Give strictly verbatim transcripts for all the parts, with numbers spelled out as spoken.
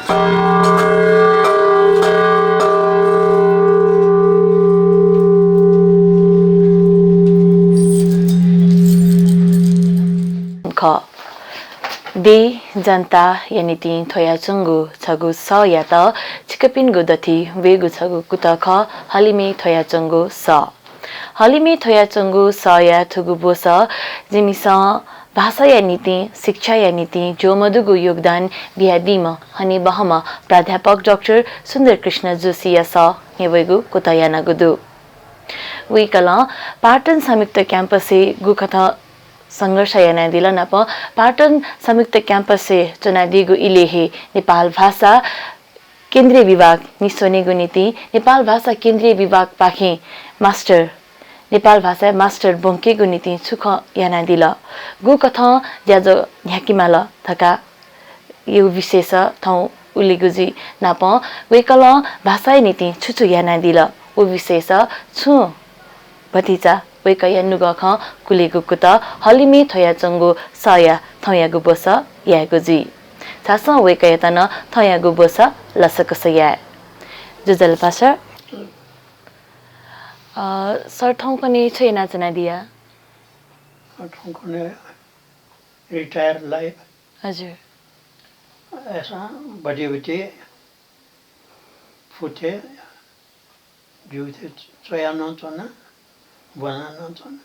खः। देय् जनताया निंतिं थ्वयाच्वंगु छगू सःयात छिकपिनिगु दथुइ वयेगु छगू कुतः खः, हलिमय् थ्वयाच्वंगु सः। हलिमय् थ्वयाच्वंगु सःया थुगु ब्वसः जिमिसं भाषाया निंतिं, शिक्षाया निंतिं ज्वःमदुगु योगदान बियादीम्ह हनेबहःम्ह प्राध्यापक डाक्टर सुन्दरकृष्ण जोशीया सः न्ह्यब्वयेगु कुतः यानागु दु। वय्कलं पाटन संयुक्त क्याम्पसय् गुकथं संघर्ष यानादिल नापं पाटन संयुक्त क्याम्पसय् च्वनादीगु इलय् हे नेपाल भाषा केन्द्रीय विभाग निस्वनेगु निंतिं नेपाल भाषा केन्द्रीय विभागपाखें मास्टर, नेपाल भाषाय् मास्टर ब्वंकेगु निंतिं छु खँ यानादिल, गुकथं ज्याझ्वः न्ह्याकेमाल धकाः यो विषयस थौं उलेगु जुइ नापं वय्कलं भाषाया निंतिं छु छु यानादिल, व विषयस छुं भतिचा वय्कःया नुगः खँ कुलेगु कुतः हलिमय् थ्वयाच्वंगु सःया थौंयागु ब्वसः यायेगु जुइ। झासँ वय्कःयात नं थौंयागु ब्वसः लसकुस याये। ज्वजलपा सर, अ, सर थौंकन्हय् छु यानाच्वनादिया? थौंकन्हय् retire life। हजुर। अय्सां बढे बढे फुथे ज्यूथे च्वया नं च्वना, ब्वना नं च्वना।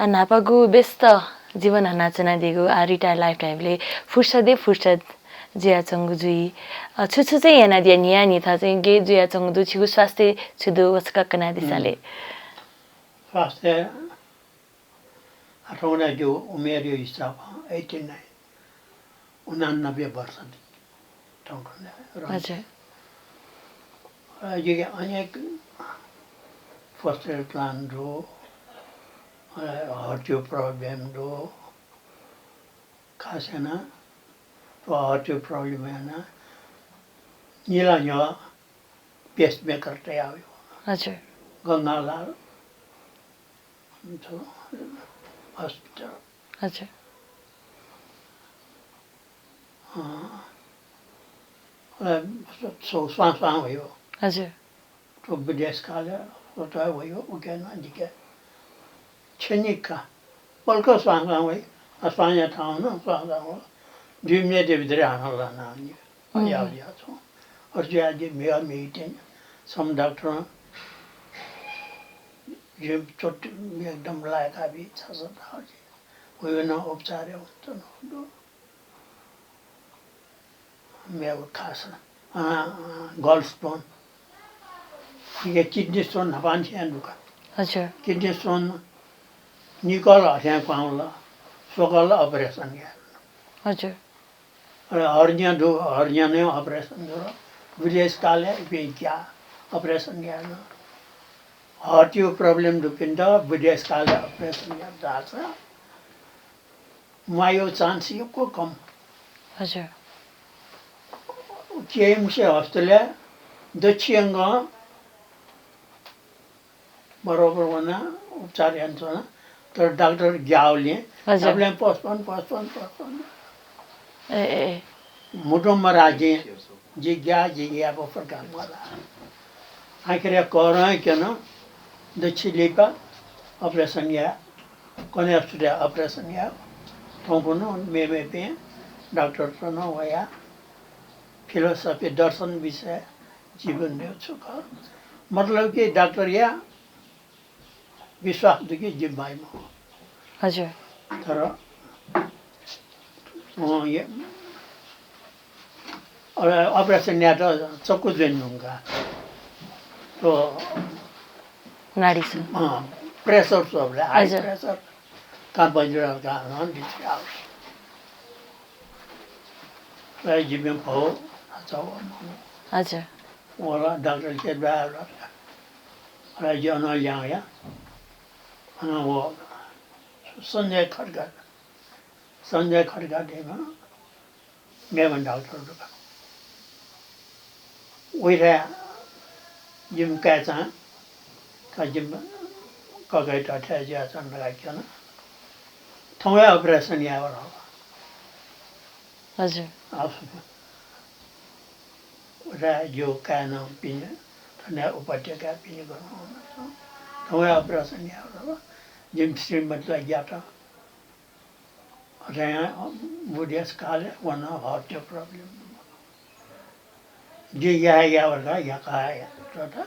आ, न्हापागु व्यस्त जीवन हनाच्वनादीगु, आ, retire life धाइबलय् फुर्सद हे फुर्सद जुयाच्वंगु जुइ। अ, छु छु चाहिँ यानादिया, न्हियान्हिथं चाहिँ गय् जुयाच्वंगु दु, छिगु स्वास्थ्य छु दु, व छकः कनादिसँ ले। हम्म। स्वास्थ्य आः थौंकन्हय् जिगु उमेरया हिसाबं eighty nine, उनानब्बे वर्ष थौंकन्हय्। हजुर। अ, जिके अनेक prostate gland दु, अ, heart problem दु, खास यानाः थ्व heart problem यानाः निला न्ह्यः pacemaker तयावयो। हजुर। गंगालाल, थ्व hospital। हजुर। अँ, अ, स्व-, स्वां स्वां वयो। हजुर। थ्व विदेश कालय् स्वतः वयो, उके नं जिके छ्यनिका। पलख स्वां स्वां वइ, अ, स्वांया थाउँ नं स्वां स्वां वइ। दुई मिनेट भित्र हानं लाना नि। हम्म। याव याव छौं। अथे जुयाः जि म्हिगः म्हिगः तिनि छम्ह डाक्टरं जिं चोट एकदम लाय्काबी छाय्‌धाःसा धाःसा वय्‌कलं उपचार यानाच्वनागु दु। मेगु खास, अ, gallstone, इके kidney stone न्हापांनिसें दुका। हजुर। Kidney stone निकल अथें क्वहां वल, स्वकल operation याये। हजुर। अ, hernia दु, hernia नं operation जुल। विदेश कालय् इपिं ग्याः operation यायेन। Heart-या problem दुपिन्त विदेश कालय् operation यात धाःसा म्वायेगु chance यक्व कम। हजुर। KMC hospital-य् दच्छियंगं बरोबर वनाः उपचार यानाच्वना, तर डाक्टर ग्याःबलय् हजुर। न्हापालय् postpone, postpone, postpone। ए, ए, ए। म्हुतुं मराः जिं, जि ग्याः, जि ग्याः, व प्रकार मलाः। आखिरय् करं क्यन, दच्छि लिपा operation याये, कन्हय् सुथय् operation याये। थौंकन्हय् मेमेपिं डाक्टरत नं वयाः philosophy, दर्शन विषय जीवन छु खः। मतलब कि डाक्टरया विश्वास दु कि जि माइ मखु। हजुर। तर, अँ, ये, अ, operation यायेत चक्कु जुइ धुंकाः। थ्व नाडी छु। अँ, pressure छु अबलय्, high हजुर। Pressure। का बज्र का हन दिथे आउस। अले जिमि भौ, अच्छा, व मनु। हजुर। वला डाक्टर के द्वारा। अले जि अन ल्यां या। अन व सञ्जय खड्का। सञ्जय खड्का धइम्ह मेम्ह डाक्टर दुका। उइथाय् जिमि काय्‌चां का जिमि ककाइत थथे जुयाच्वन धकाः क्यन। थौंया operation यायेवल। हजुर। अ, उता जिगु काय्‌नं पिने, थन उपत्यकाय् पिने गर्नु। थौं operation याः। जिमि श्रीमती ला ग्यात। अथे बुढेसकालय् व नं heart problem। जिं याये याये वल, याका याका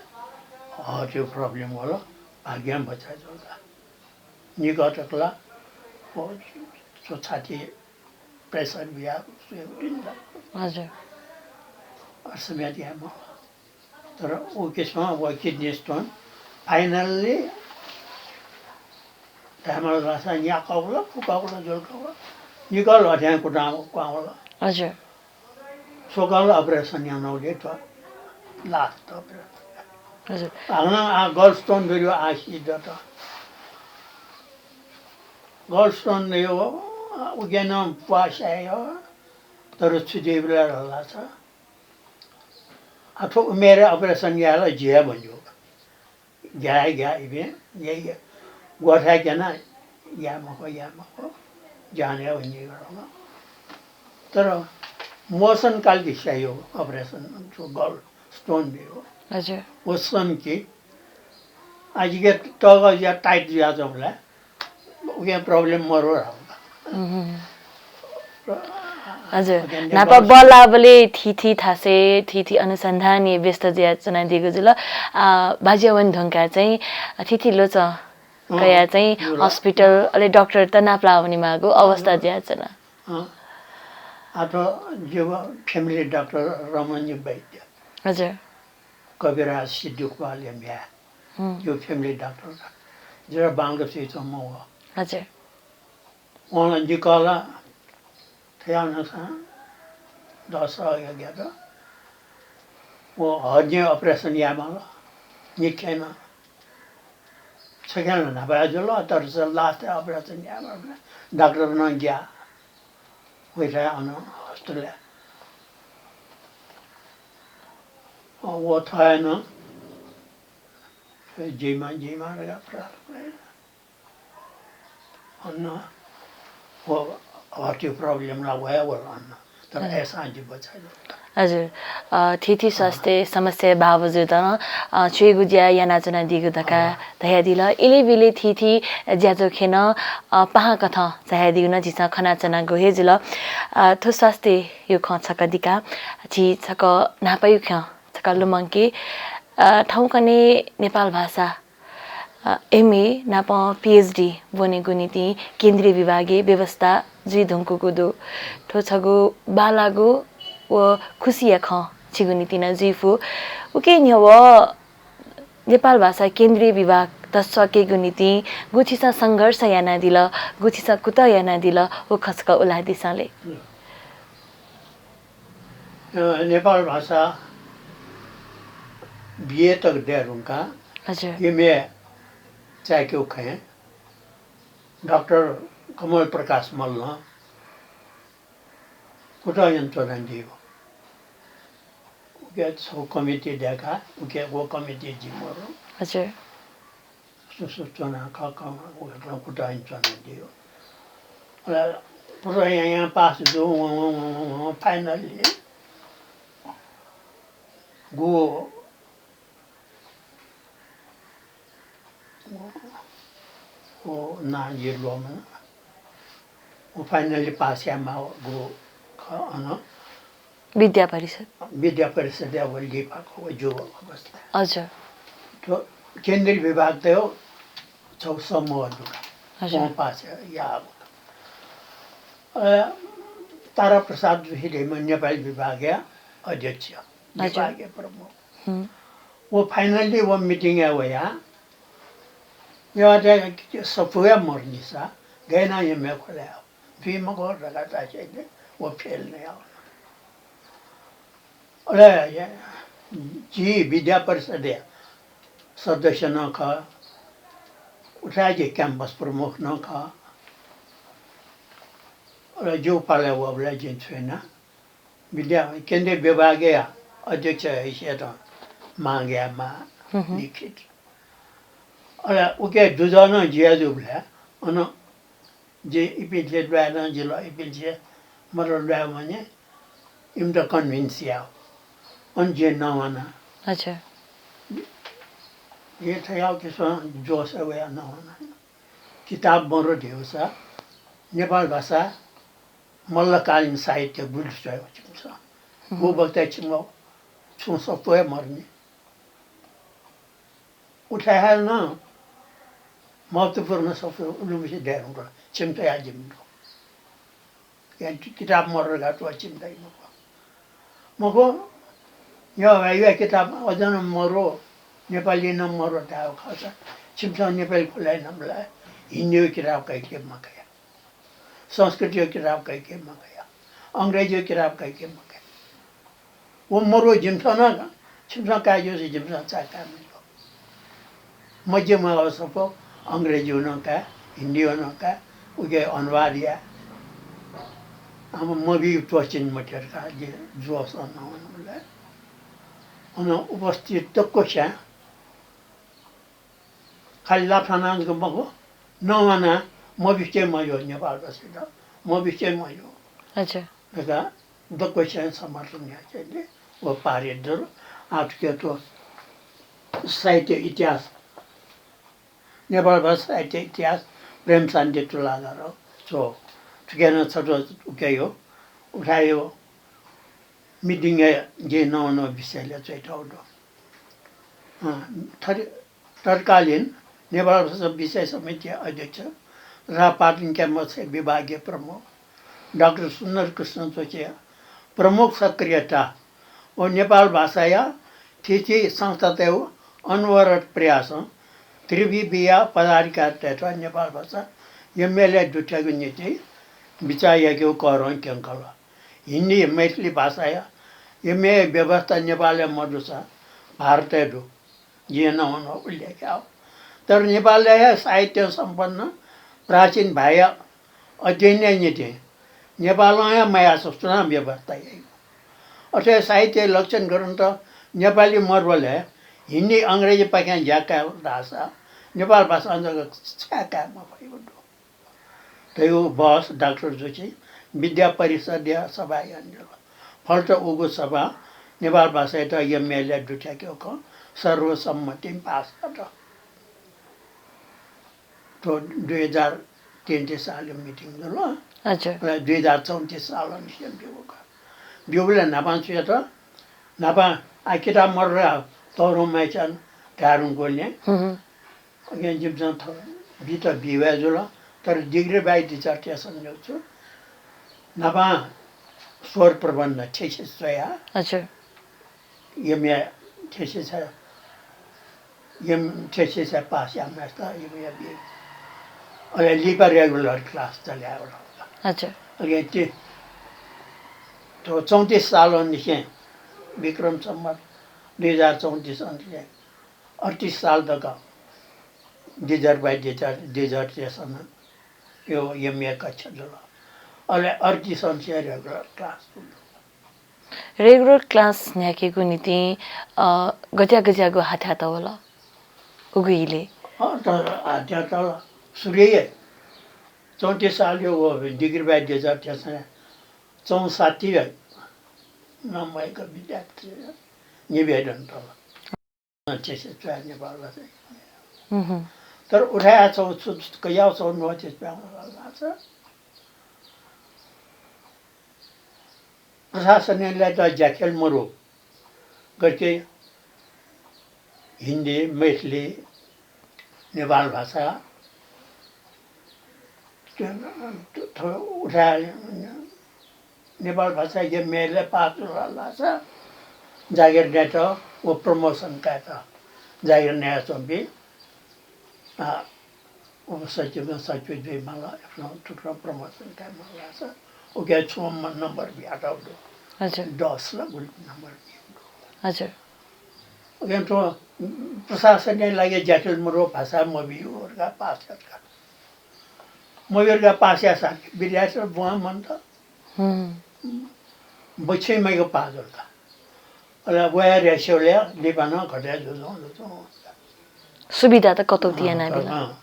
heart problem वल, भाग्यं बचाय् जुल। निकः तक ला व छाती pressure बिया सुयेगु दिन ला। हजुर। अ, समेत याये माल। तर उ किसिमं व kidney stone finally धायेमाल धाःसा न्याकः वल, फुकः वल, जुलकः वल। निकः ल्ह्वथें कुतां क्वहां वल। हजुर। स्वकः ला operation यानागु दे थ्व। Last operation। हजुर। हानं आ gallstone दु, आ सिद्ध त। Gallstone दु, उके नं प्वाः स्याइ, तर छु जुइ बिल धाःसा, आ थ्व उमेरय् operation याये ला जुइ हे मज्यू। ग्याये ग्याये इपिं, ग्याये ग्याये। ग्वथाय् क्यना, याये मखु, याये मखु। ज्यानय् वनी। तर motion काल दिस्यायो operation, थ्व gallstone बियो। हजुर। व सन कि आजिके तःगः जुया tight जुयाच्वंबलय् उकिं problem मरु धाःगु। उहुँ। हजुर। उकिं न्हापा नेपाल बल्लाबलय् थीथी थासय् थीथी अनुसन्धानय् व्यस्त जुयाच्वनादीगु जुल। आ, बाज्या वने धुंकाः चाहिँ थीथी ल्वचं अँ, कयाः चाहिँ जुल। Hospital अले डाक्टर त नापलाः वनेमाःगु अवस्था अँ। जुयाच्वन। अँ। आ थ्व जिगु family डाक्टर रमणजी वैद्य। हजुर। कविराज सिद्धि कपालया म्ह्याय्। हुँ। जिगु family डाक्टर। जिगु बांलाक स्वीच्वंम्ह व। हजुर। वं ला निकः ला थथे याःगु नं दस अज्ञा ग्यात। व hernia operation यायेमाल। निखें नं छखें ला न्हापा जुल, तर last operation यायेमाल। डाक्टर नं ग्याः। वइथाय् अन hostel-य्। अ, व थःय् नं जुइमा, जुइमा धकाः प्रार्थना याना। अन व heart problem ला वया वल अन। तर हजुर। अय्‌सां जि बचाय् जुल। हजुर। अ, थीथी अँ। स्वास्थ्य समस्या बावजुद नं, अ, छुइगु ज्या यानाच्वनादीगु धकाः अँ। धयादिल। इलय् ब्यलय् थीथी ज्याझ्वःखे नं, अ, पाहां कथं झायादीगु नं झीसं खनाच्वनागु हे जुल। अ, थ्व स्वास्थ्यया खँ छकः दिका, झी छकः न्हापाया खँ छकः लुमंके। अ, थौंकन्हय् नेपाल भाषा अ, M A नापं P H D ब्वनेगु निंतिं केन्द्रीय विभागय् व्यवस्था जुइ धुंकूगु दु। थ्व छगू बांलाःगु व खुसिया खँ छिगु निंतिं नं जुइफु। उकी न्ह्यः नेपाल भाषा केन्द्रीय विभाग तस्वाकेगु निंतिं गु छिसं संघर्ष यानादिल, गु छिसं कुतः यानादिल, व खँ छकः उलादिसँ ले। अ, नेपाल भाषा B A तक दये धुंकाः हजुर। M A चाय्‌केगु खँय् डाक्टर कमल प्रकाश मल्लं कुतः यानाच्वनादीगु। उकी छगू committee दय्‌काः उकी व committee जि मरु। हजुर। सु सु च्वना का, का, व कुतः यानाच्वनादीगु। अले कुतः यां यां पास जू, वं, वं, वं, वं, वं, finally गु, व नां जि ल्वःमन। व finally पास यायेमाःगु खः अन। विद्या परिषद। विद्या परिषदया व लिपा खः व जूगु अवस्था। हजुर। थ्व केन्द्रीय विभागया छगू समूह दु का। हजुर। वं पास याःगु। अ, तारा प्रसाद जोशी धइम्ह नेपाली विभागया अध्यक्ष, हजुर। विभागया प्रमुख। हुँ। व finally व meeting-य् वयाः, मेवातय् सफूया मरुनिसा गय् यानाः यमय् ख्वला याये जुइ मखु धकाः धासेंलि व fail नयावन। अले जि विद्या परिषदया सदस्य नं खः, उथाय् जि campus प्रमुख नं खः। अले जिगु पालय् वःबलय् जिं छु याना, विद्या, केन्द्रीय विभागया अध्यक्ष हैसियत माग यायेमाः हम्म। लिखित। अले उकी दुजः नं जुया जूबलय् अन जि इपिं थें दुहां नं जिल, इपिं थें मरु ल्वाये वने, इमित कन्भिन्स याः। अन जिं नवाना। अच्छा। जिं थयाः किसिमं जोस वया नवाना। किताब मरु धिउसा नेपाल भाषा मल्लकालीन साहित्य गुलि स्वयेगु छिमिसं। उ बखतय् छिमिगु छुं सत्व हे मरुनि। उथाय् हे नं महत्त्वपूर्ण सत्व उलिमछि दये धुंकल, छिमित या जिमित। या किताब मरु धकाः तुं छिमित मखु। मखु, या, या किताब अझ नं मरु, नेपाली नं मरु धायेगु खःसा छिमिसं नेपाली खुलाइ नबलाः हिन्दीया किताब कइके मकया। संस्कृतया किताब कइके मकया। अंग्रेजीया किताब कइके मकया। व मरु जिमिसं नं, छिमिसं काये ज्यूसा जिमिसं चा काये मज्यू। मज्यू मगाःसा फु, अंग्रेजीया नं काये, हिन्दीया नं काये, उके अनुवाद याये। आम मबी त्वःचिन मते धकाः जिं जोसं नवानाबलय् अन उपस्थित दक्वस्यां खालि लापा थानां जक मखु, नवानाः मबिस्के मज्यू, नेपाल भाषायात मबिस्के मज्यू। अच्छा। धकाः दक्वस्यां समर्थन यानाच्वंगु व पारित जुल। आः थुके थ्व साहित्य इतिहास, नेपाल भाषा साहित्य इतिहास, प्रेमशान्ति तुलाधर च्वः। थुके नं छत्व उकेयो, उथाय्‌यो meeting-य् जिं नवं नवं विषयलय् च्वयातःगु दु। अँ, थरि-, तत्कालीन नेपाल भाषा विषय समितिया अध्यक्ष तथा पाटन campus-या विभागीय प्रमुख डाक्टर सुन्दर कृष्ण जोशीया प्रमुख सक्रियता व नेपाल भाषाया थीथी संस्थातय्‌गु अनवरत प्रयासं त्रिवि बीया पदाधिकारीतय्‌त नेपाल भाषा यम्‍यलय् दुथ्‍याकेगु निंतिं बिचाः याकेगु करं क्‍यंकल। हिन्दी, मैथिली भाषाया यम्‍यया व्यवस्था नेपालय् मदुसा भारतय् दु। जिं नवं नवं उल्लेख याः। तर नेपालय् हे साहित्य सम्पन्न प्राचीन भाय्‌या अध्ययनया निंतिं नेपालं हे मयाःसा सुनां व्यवस्था याइ? अथे साहित्य लक्षण ग्रन्थ नेपाली मरुबलय् हिन्दी, अंग्रेजीपाखें ज्‍या काये धाःसा नेपाल भाषां जक छाय् काये मफइगु दु? धइगु बहस डाक्टर जोशी विद्या परिषद्‌या सभाय् यानादिल। फलत उगु सभां नेपाल भाषायात यम्‍यलय् दुथ्‍याकेगु खँ सर्वसम्मतिं पास यात। थ्व दुई हजार तेत्तिस सालया meeting जुल। हजुर। अले दुई हजार चौतिस सालंनिसें ब्‍यूगु खः। ब्‍यूबलय् न्‍हापां छु यात? न्‍हापां आ किताब मरु ला तःधंम्‍ह मय्‌च्यान धाये धुंकूगुलिं अकिं जिमिसं थः बीत बी वये जुल, तर degree by dissertation याःगु छु। न्‍हापां स्वर प्रबन्ध thesis च्‍वया। हजुर। यम्‍या thesis, यम thesis पास याःम्‍हय्‌सित यम्‍या बी। अले लिपा regular class चले यायेगु। हजुर। अकिं ति-, थ्व चौतिस सालंनिसें विक्रम सम्वत दुई हजार चौतिस अनिसें अड्तिस साल तक degree by dissertation यो यम्‍या कक्षा जुल। अले अड्तिस अनिसें regular class जुल। Regular class न्‍ह्याकेगु निंतिं, अ, गज्‍याः गज्‍याःगु हाथ्याः तवल? उगु इलय्? अँ, तर हाथ्याः तल। सुरुइ चौतिस सालया व degree by dissertation चौसट्ठी नम्‍बरका विद्यार्थी निवेदन तल। Thesis च्‍वया नेपाल भाषा। तर उथाय् छगू छु, छु, कयाव छगू notice प्‍यां वल धाःसा प्रशासनयात ज्‍याखेल मरु। गथे हिन्दी, मैथिली, नेपाल भाषा, थ्व उथाय् नेपाल भाषा यम्‍यलय् पास जुल धाःसा जागिर नयेत व promotion कायेत जागिर नयाच्‍वंपिं, आ, उपसचिवं सचिव जुइ माल, थुकथं promotion काये माल धाःसा उके छुं नम्बर बियातःगु दु। हजुर। दस ला गुलि नम्बर बियातःगु दु। हजुर। उके थ्व प्रशासनया लागि ज्‍याखेल मरु, भाषा मबिउ धकाः पास यात का। मबिउ धकाः पास याःसा विद्यार्थी बुवां मन्‍त। बच्‍छिं मय्‌क पास जुल का। अले वया रेसियोले लिपा नं घटे जुजुं जुजुं। सुविधा त कतौती यानाबिल। अँ,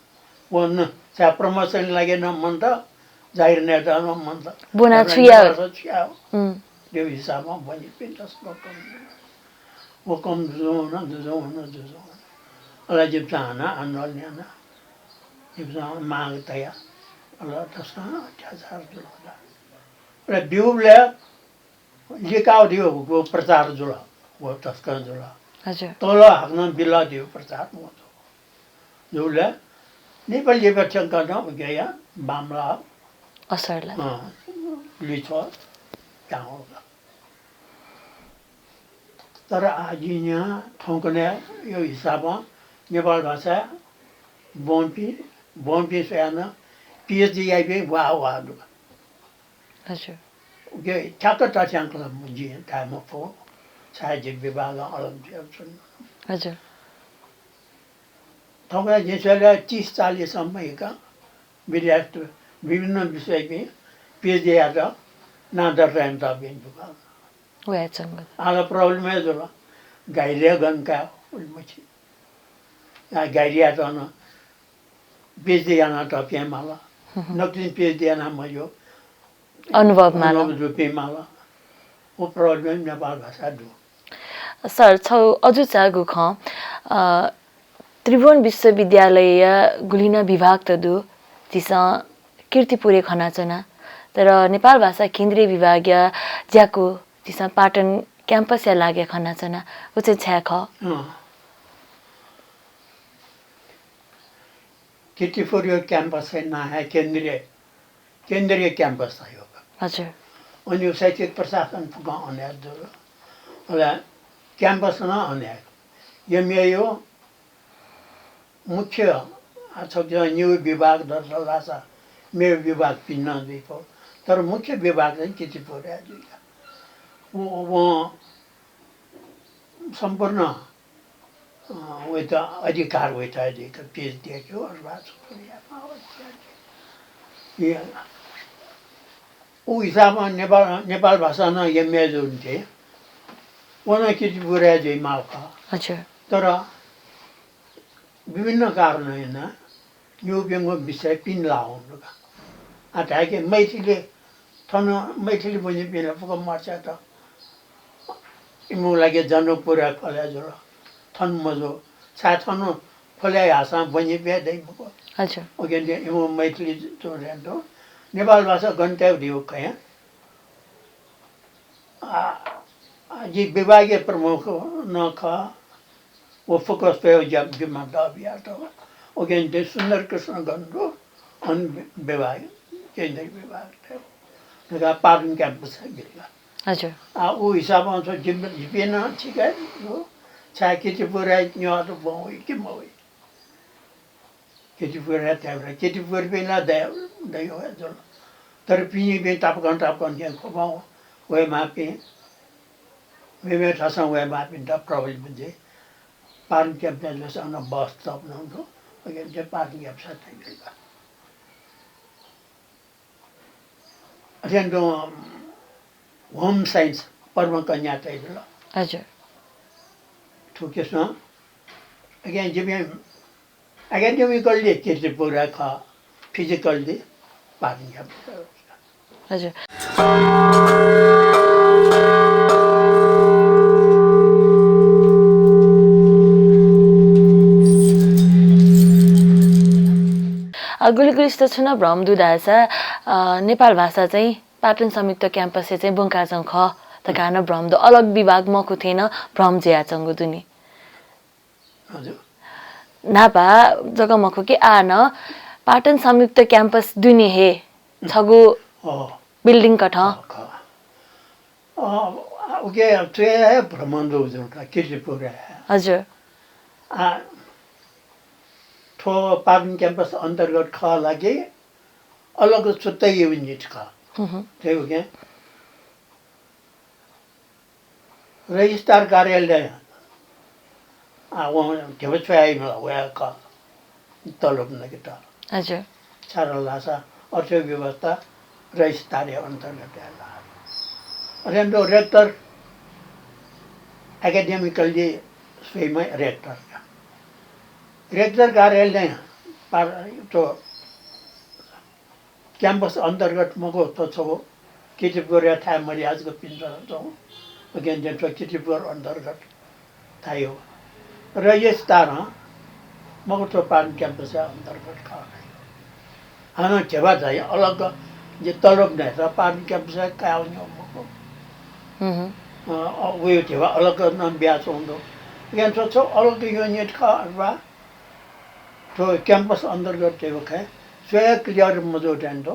व न, चा promotion लागि नं मन्‍त, जाहिर नयेत नं मन्त। ब्वना छु याये? छु याये? उम्। त्यो हिसाबमा ब्वनीपिं तसकं कम। व कम जुजुं हुन, जुजुं हुन, जुजुं हुन। अले जिमिसं हानं आन्दोलन याना। जिमिसं माग तया। अले तसकं अत्याचार जुल। अले ब्यूबलय् लिकाः दियो, व प्रचार जुल, व तसकं जुल। हजुर। तल हाकनं बिल दियो प्रचार मजू। जुल, नेपाल लिपा थ्यंकनं उकिया बांमलाः असर लात। अँ, लिछ्वः त्यां वल। तर आः जिं न्यना थौंकन्हय् यो हिसाबं नेपाल भाषा ब्वंपिं, ब्वंपिं स्वयाः नं PhD याइपिं वाः वाः दु। हजुर। उके ठ्याक्क तथ्याङ्क ला जिं धाये मफु। छाय् जि विभागं अलग जुयाच्वन। हजुर। थौंकन्हय् जिं स्वयाः तीस चालिस सम्म हिका विद्यार्थी विभिन्न विषयपिं PhD यात नां दर्ता यानातःपिं दु का। वयाच्वंगु। आः ला problem हे जुल। गाइडय् गन काये उलिमछि। आ, गाइड यात नं PhD यानातःपिं माल। हम्म। नकतिनि PhD याना मज्यू। अनुभव माल। अनुभव दुपिं माल। व problem नेपाल भाषा दु। सर, छगू अजू चाःगु खँ, अ, त्रिभुवन विश्वविद्यालयया गुलिं नं विभाग त दु, झीसं कीर्तिपुरय् खनाच्वना, तर नेपाल भाषा केन्द्रीय विभागया ज्याकू झीसं पाटन campus या लागिं खनाच्वना, उ चाहिँ छाय् खः? अँ। कीर्तिपुरया campus हे नां हे केन्द्रीय, केन्द्रीय campus धाइ का। हजुर। अनि शैक्षिक प्रशासन फुक्कं अन हे जुल। अले campus नं अन हे। MA या मुख्य, आ, छकः निगू विभाग दत धाःसा मेगु विभागपिं नं जुइ फु। तर मुख्य विभाग चाहिँ कीर्तिपुरया जुइ का। व, वं सम्पूर्ण, अ, वइत अधिकार वइत अधिकार PhD याकेगु अथवा छुट्टै यायेमाः वइत। उ हिसाबं नेपाल, नेपाल भाषा नं MA जुल नि। व नं कीर्तिपुरया जुइमाःगु खः। अच्छा। तर विभिन्न कारणं यानाः निगू प्यंगू विषय पिने लाः वंगु का। आ, धाय्‌के मैथिली, थन मैथिली ब्वनीपिं ला फुक्क मर्स्यात। इमिगु लागि जनकपुरय् ख्वले जुल। थन मजू। छाय् थन ख्वले याःसां ब्वनीपिं दइ मखु। अच्छा। उकिं इमिगु मैथिली जुल। नेपाल भाषा गन तयेगु धइगु खँ। आ, आ, जि विभागीय प्रमुख नं खः। व फुक्क स्वयाः ज्या जिम्मा दःबियातःगु। उकिं सुन्दर कृष्ण गन दु, अन विभाग, केन्द्रीय विभाग थें। धकाः पाटन campus हे बिल का। हजुर। आ, उ हिसाबं छ जिम्मा, जिपिं नं ठीक हे दु। छाय् कीर्तिपुरय् न्यवात ब्वं वइ कि मवइ। कीर्तिपुरय्, कीर्तिपुरपिं ला दया, दया हे जुल। तर पिनिपिं तापाकं, तापाकं थें ख्वपं वयेमाःपिं, मेमेथासं वयेमाःपिन्त problem जुइ। पाटन campus जूसा अन bus stop नं दु। उकिं पाटन campus हे तयाबिल का। अथें तुं home science, पद्मकन्या तयाबिल। हजुर। थुकिसं, again, जिपिं academically कीर्तिपुरया खः, physically पाटन campus। हजुर। अ, गुलिगुलिसित छुं नं भ्रम दु धाःसा, अ, नेपाल भाषा चाहिँ पाटन संयुक्त campus-य् चाहिँ ब्वंकाच्वंगु खः धकाः नं भ्रम दु। अलग विभाग मखु थें नं भ्रम जुयाच्वंगु दु नि। हजुर। न्हापा जक मखु कि आः नं पाटन संयुक्त campus दुने हे छगू अँ। Building कथं। अँ, खः। अँ, उके थ्व हे भ्रम दु जुल का, कीर्तिपुर हे। हजुर। आ, थ्व पाटन campus अन्तर्गत खः ला कि अलग छुट्टै unit खः? हुँ, हुँ। थ्व उके। Registrar कार्यालय, आ, वं ध्यबा छ्वयाइम्ह ला वया खः, तलब नकेत। हजुर। छाय् धाःसा अर्थव्यवस्था registrar-या अन्तर्गत हे लाः। अथें तुं rector, academically स्वइम्ह rector का। Rector कार्यालय पार, थ्व क्याम्पस अन्तर्गत मखु, थ्व छगू किर्तिपुरया थाय् मर्याजक पिन्सं च्वं। उकिं थ्व किर्तिपुर अन्तर्गत थाय् हो। र यस तारं मखु, थ्व पाटन क्याम्पसया अन्तर्गत खः। हानं घेबा चाहिँ अलग जे तलब नयेत पाटन क्याम्पसया कायेवं मखु। हम्म। अ, अ, वयो घेबा अलग नं बियाच्वंगु दु। उकिं थ्व छगू अलग युनिट खः अथवा थ्व क्याम्पस अन्तर्गत धइगु खँय् स्वया क्लियर मजू थें दु,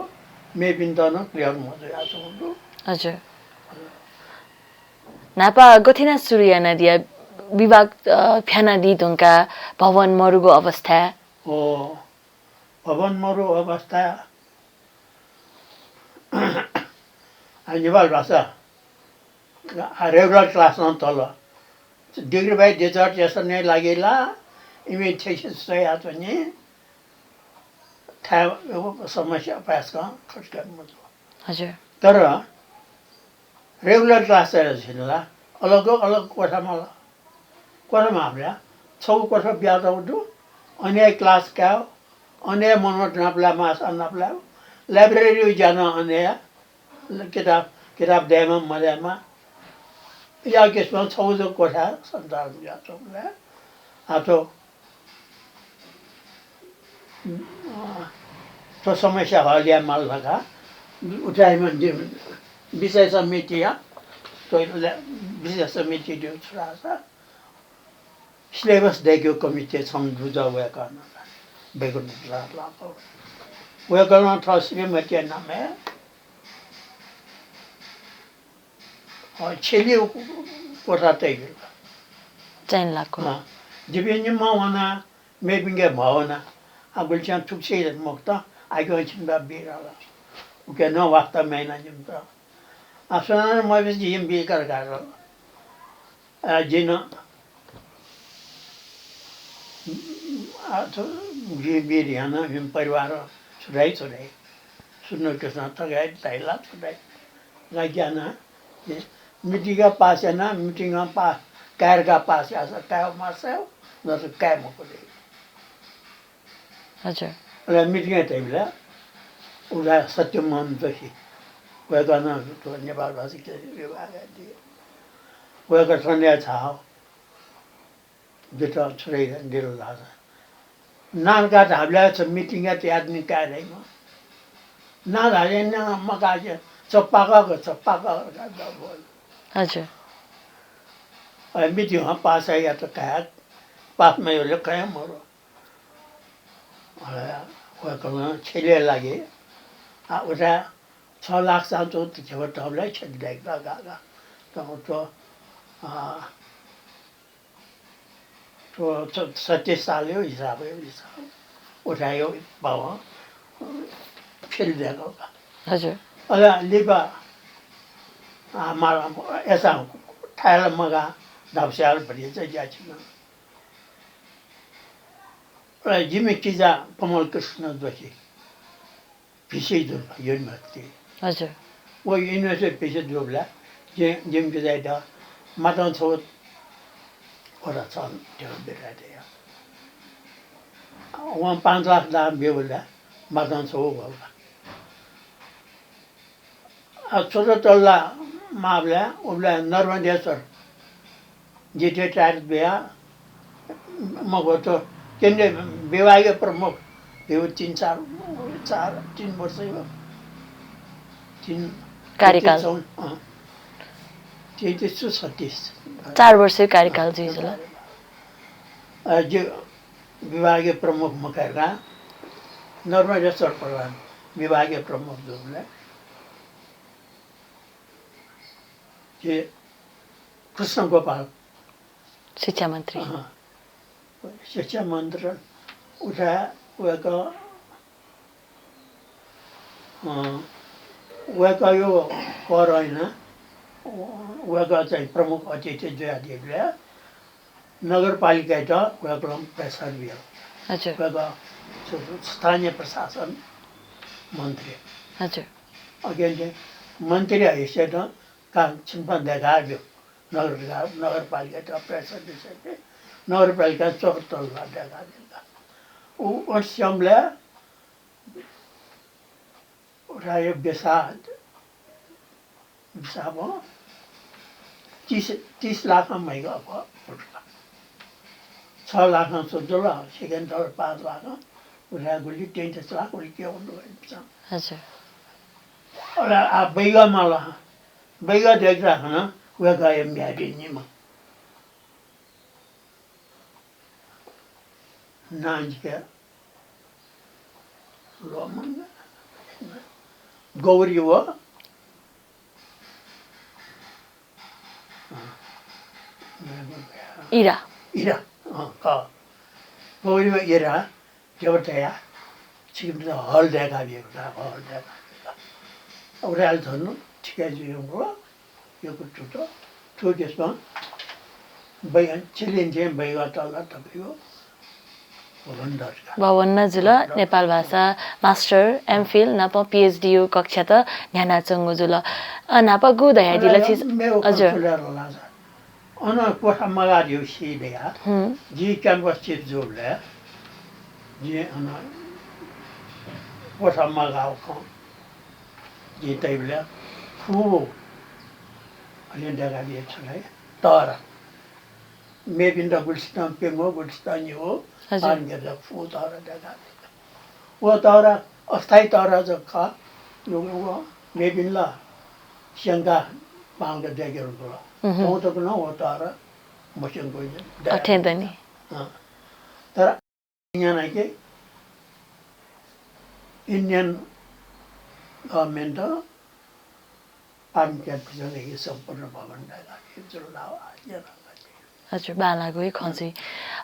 मेपिन्त नं क्लियर मजुयाच्वंगु दु। हजुर। न्हापा गथे याना सुरु यानादिया विभाग, अ, फ्यानादी धुंकाः भवन मरुगु अवस्था? ओ, भवन मरु अवस्था। आ, नेपाल भाषा आ, रेगुलर क्लासं तल। डिग्री बाई डिजर्टेसनया लागि ला इमि थेसिस स्वयाच्वनी। थाय् समस्या पाय्‌सकं खर्च याये मजू। हजुर। तर रेगुलर क्लास चाहिँ झिन ला अलग अलग कोठामा ला, कोठामा हाबल्या छगू कोठा बियातःगु दु। अन हे क्लास कायेगु, अन हे मनोट नापलाये, मास्टर नापलाये, लाइब्रेरी ज्या नं अन हे, किताब, किताब दयेमा मदयेमा, या किसिमं छगू जक कोठा सञ्चालन जुयाच्वंबलय् आः थ्व, अ, थ्व समस्या हल यायेमाल धकाः उठायेमा जि-, विषय समितिया, थ्व ले-, विषय समिति दु छु धाःसा, सिलेबस दय्‌केगु कमिटी छम्ह दुजः वय्‌कलं बैकुण्ठ प्रसाद लाल। वय्‌कलं थः श्रीमतीया नामय्, अ, छेलिया कोठा तयाबिल। चयन लाक्व। अँ, जिपिं निम्हं वना, मेपिंके म्हवना। आ, गुलिस्यां थुक्सी मखुत, आखिर छिमित बी धाल। उके नं वास्ता मयाना जिमित। आ, सुनानं मब्यूसा जिं बी का धाल। आ, जिं नं, आ, थ्व, जिं बी धयां नं जिमि परिवारं छु धाइ, छु धाइ। सुन्दर कृष्ण थकाय् धाइ ला छु धाइ। ला ग्याना, मिटिङका पास याना, मिटिङं पा-, काय् धकाः पास याःसा काये मास्ति, नत्र काये मखु धइ। हजुर। अले मिटिङय् तइबलय् उदाय् सत्यमोहन जोशी, वय्‌कलं थ्व नेपाल भाषा विभागय् दिए। वय्‌कः थन हे झाः, जितः छु धइ दिल धाःसा, नां धकाः धाःबलय् छ मिटिङय् तयाः नि काये धइम्ह। नां धाःसा नं मकासे छ पाकः, छ पाकः धकाः धाःगु। हजुर। अले मिटिङं पास यात काये, पास मयाःबलय् काये मरु। अले वय्‌कलं छेलिया लागि, आ, उता छ लाख साल चौध घेबा तःबलय् छेँ दय्‌काः गाः गाः। तर थ्व, आ, थ्व छ-, छत्तीस सालया हिसाबय्, हिसाब उथाय् बावं छेँ दय्‌काः गाः। हजुर। अले लिपा, आ, मा-, अय्‌सां थाय् ला मगाः, धापस्याहार भतिचा जुयाच्वन। अले जिमि किजा कमल कृष्ण जोशी भिसी जुल university। हजुर। व university भिसी जूबलय् जि-, जिमि किजायात मातां छगू कोठा छं ध्यबा बियातया। वं पाँच लाख दां ब्यूबलय् मातां छगू वल। आ, छोटो तल्ला माःबलय् उबलय् नर्मदेश्वर जितः टाइट बिया मखु, थ्व केन्द्रीय विभागीय प्रमुख भिउ तीन चार, चार, तीन वर्ष हो। तीन कार्यकाल। तेत्तिस, अँ। तेत्तिस छु छत्तीस। चार वर्ष कार्यकाल जुइजुल। अँ, जो विभागीय प्रमुख मखु का, नर्मदेश्वर प्रधान विभागीय प्रमुख जुल। जे कृष्ण गोपाल शिक्षा मन्त्री। अँ, शिक्षा मन्त्री उता वय्‌कः, अँ, वय्‌कःया करं याना वय्‌कः चाहिँ प्रमुख अतिथि जुयादीबलय् नगरपालिकायात वय्‌कलं प्रेसर बिल। हजुर। वय्‌कः स-, स्थानीय प्रशासन मन्त्री। हजुर। अकिं मन्त्री हैसियतं का छिमिसं दय्‌काब्यु। नगर, नगरपालिकायात प्रेसर बिसेंलि नगरपालिकां चोख तल्ला दय्‌कादिल। उ, उस समयलय् उथाय् बेसा, बेसा भं तीस, तीस लाखं महिना अप्वः पुचुका। छ लाखं सुरु जुल, second थर पाँच लाखं, उथाय् गुलि तैंतिस लाख उलि के हुनु। हजुर। अले आ बैगा माल, बैगा दय्काः हानं वय्कःया म्ह्याय् निम्ह नांजिके ल्वःमंगा। गौरी व इरा। इरा, अँ, खः। गौरी व इरा देवताया छिकपिन्त हल दय्काबियागु, हल दय्काबियागु। उरायल धनु ठिकै जुइ यंगु। यक्व तुत, थुकिसं बै-, चेलेन्थें बैगा तल्ला तकयो भवन दर्जा। भवन नं जुल, भवन दर्जा। नेपाल भाषा master, M.Phil नाप PhD यो कक्षात न्ह्यानाच्वंगु जुल। अ, न्हापा गु धयादिल अन छिस-, मेगु हजुर। कक्षाय् लासा। अन कोठा मगाः धइगु सी दया। हुँ। जि campus chief जूबलय् जि अन कोठा मगाःगु खँ जिं तइबलय् फुगु अले दय्काबिया छु धाइ, तःरा। मेपिन्त गुलिसितं प्यंगू, गुलिसितं निगू, हजुर। अन गेजा फुगु तःरा दय्काबिया। व तःरा अस्थायी तःरा जक खः। व मेपिन्त स्यंकाः पाउँत दय्केगु जुल। उहुँ। थौं तक नं व तःरा मस्यंकूगु दया। अथें दनि। अँ। तर न्याना कि Indian government पाटन capital-य् सम्पूर्ण भवन दय्काः जुल। हजुर, बांलाःगु हे खँ जुइ।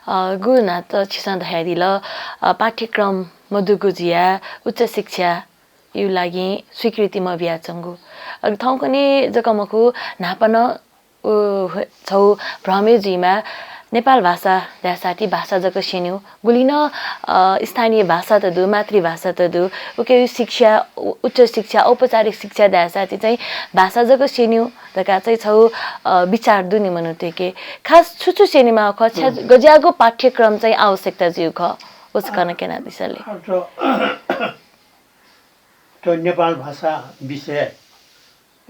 अ, गु न्हात छिसं धयादिल, अ, पाठ्यक्रम मदुगु जुयाः उच्च शिक्षाया लागि स्वीकृति मबियाच्वंगु। अ, थौंकन्हय् जक मखु, न्हापा नं उ, छगू भ्रम हे जुइमाः, नेपाल भाषा धाःसा ति भाषा जक स्यनीगु। गुलिं नं, अ, स्थानीय भाषात दु, मातृभाषात दु, उकिया शिक्षा, उ-, उच्च शिक्षा, औपचारिक शिक्षा धाःसा ति चाहिँ भाषा जक स्यनीगु धकाः चाहिँ छगू, अ, विचार दु नि मनूतय्के। खास छु छु स्यनेमाःगु खः, छ्या हुँ। गज्याःगु पाठ्यक्रम चाहिँ आवश्यकता जुइगु खः, व छकः नं क्यनादिसँ ले। अ, त, त नेपाल भाषा विषय